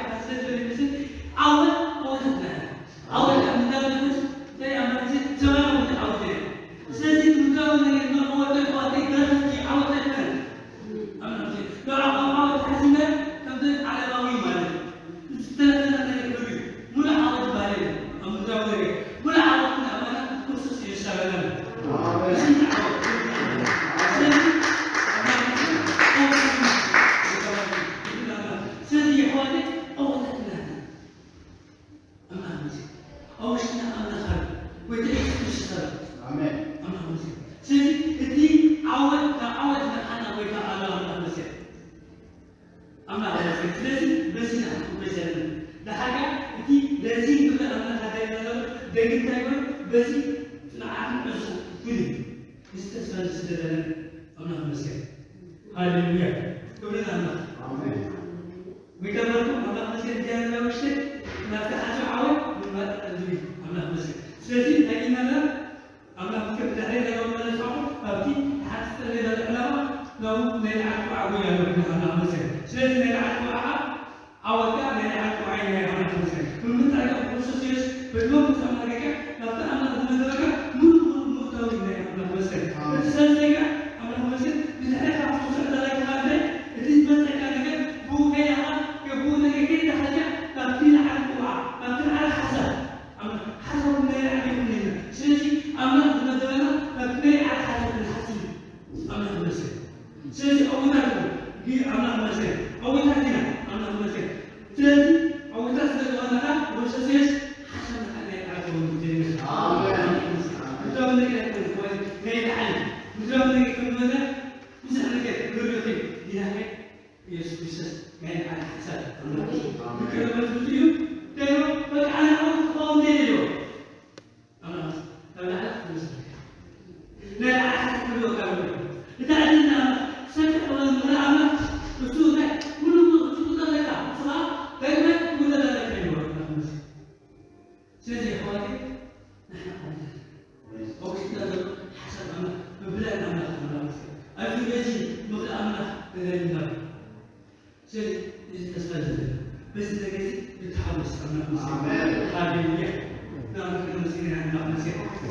ጎይታ ኢየሱስ ክርስቶስ ኣላ። ኣሜን። ኣምላኽ መስገን። ስለዚ እቲ ዓወት፣ ናብ ዓወት ዝመርሓና ጎይታ ኣላ። ኣምላኽ መስገን። ኣምላኽ መስገን። ስለዚ በዚ ንዓኹም በዘለን። ደሓር ከኣ እቲ በዚ ክብሪ ኣምላኽ ኣዳይና ዘሎ ደግም እንታይ ይበሉ? በዚ ጽንዓትን ዕዙ ኩሉ። እዚ ተስፋ እዚ ስደደለን። ኣምላኽ መስገን። ሃሌሉያ። ክብሪ ንኣምላኽ። ኣሜን። ጎይታ ባርኩም። ኣምላኽ መስገን። እግዚኣብሔር ውሽጢ ናብቲ ሓሳብ ዓወት ምንባር ዕድል እዩ። ኣምላኽ መስገን። ስለዚ እንታይ ኢና ዘለና? ኣምላኽ መስገን። ብድሕሪ ናይ መመለስኹም ኣብቲ ሓንቲ ጸለይ ዘለ ዕላማ ናብኡ ናይ ለዓል ክውዓ ጉያ ኣሎ። ኣምላኽ መስገን። ስለዚ ናይ ለዓል ክውዓ ዓወትካ ናይ ለዓል ክውዓ እዩ። ናይ ኣምላኽ መስገን። ብምንታይ? ኣብ ክርስቶስ የሱስ በዚ መንፈስ ኣምላኽ ጌርካ ናብቲ ኣምላኽ ዝመደበካ ምሉእ ምሉእ ምእታው እዩ። ናይ ኣምላኽ መስገን። እቲ ሰለስተኛ ኣምላኽ መስገን። ብድሕሪ ካብ ትስዕር ዘላይካ እንታይ? እቲ ዝመጸካ ነገር ብኡ ከይዳ ብኡ ነገር ከይዳ ሓልካ ናብቲ ለዓል ክውዓ፣ ናብቲ ለዓል ሓሳብ። ኣምላኽ ሓሳብ ናይ ለዓል ይኹን ኢልና። ስለዚ ኣምላኽ ዝመደበና ናብቲ ናይ ለዓል ሓሳብ ክንሓስብ እዩ። ኣምላኽ መስገን። ስለዚ ዕዉታት ኢና። ግን ኣምላኽ መስገን። ዕዉታት ኢና። ኣምላኽ መስገን። ስለዚ ዕዉታት ስለ ዝኾንና ከዓ፣ ወሰስየስ ሓሳብ ናይ ለዓል ክኸውን ይደልየና። ኣሜን። ምድራዊ ነገር ኣይኮነን፣ ወይ ናይ ላዕሊ ምድራዊ ነገር ከም ዝበለ ብዙሕ ነገር ክህልወኺ ዲናኸ ኢየሱስ ክርስቶስ ናይ ላዕሊ ሓሳብ ኣምላኽ። ኣሜን። ምክረ መስሉት እዩ። ደሎ በቃ ኣነ ዓወት ክኸውን ደልዮ። ኣምላኽ፣ ኣብ ላዕሊ ክመስል። ናይ ላዕሊ ሓሳብ ክህልወካ ኣለዎ። እቲ ዕድል ናይ ኣምላኽ ሰፊሕ ዝኾነ ምኽሪ ኣምላኽ እሱ እንታይ? ሙሉእ ሙሉእ እሱ ክጠለካ፣ እሱ ኸዓ ዳግማይ ክውለድ ኣለካ ኢልዎ ኣምላኽ መስል። ስለዚ ኣሕዋተይ ንሕና ዓወት ኣለና። ኣብ ውሽጥና ዘሎ ሓሳብ ኣምላኽ ምብላዕ ኣምላኽ ኣምላኽ መስል። ኣብዚ በዚ ምኽሪ ኣምላኽ ንርኢ ኣለና። ስለዚ እዚ ተስፋ እዚ በዚ ነገር እዚ ንተሓወስ ኣምላኽ መስል። ኣሜን። ሃሌሉያ። ንኣምላኽ ነመስግን ኢና፣ ኣምላኽ መስል።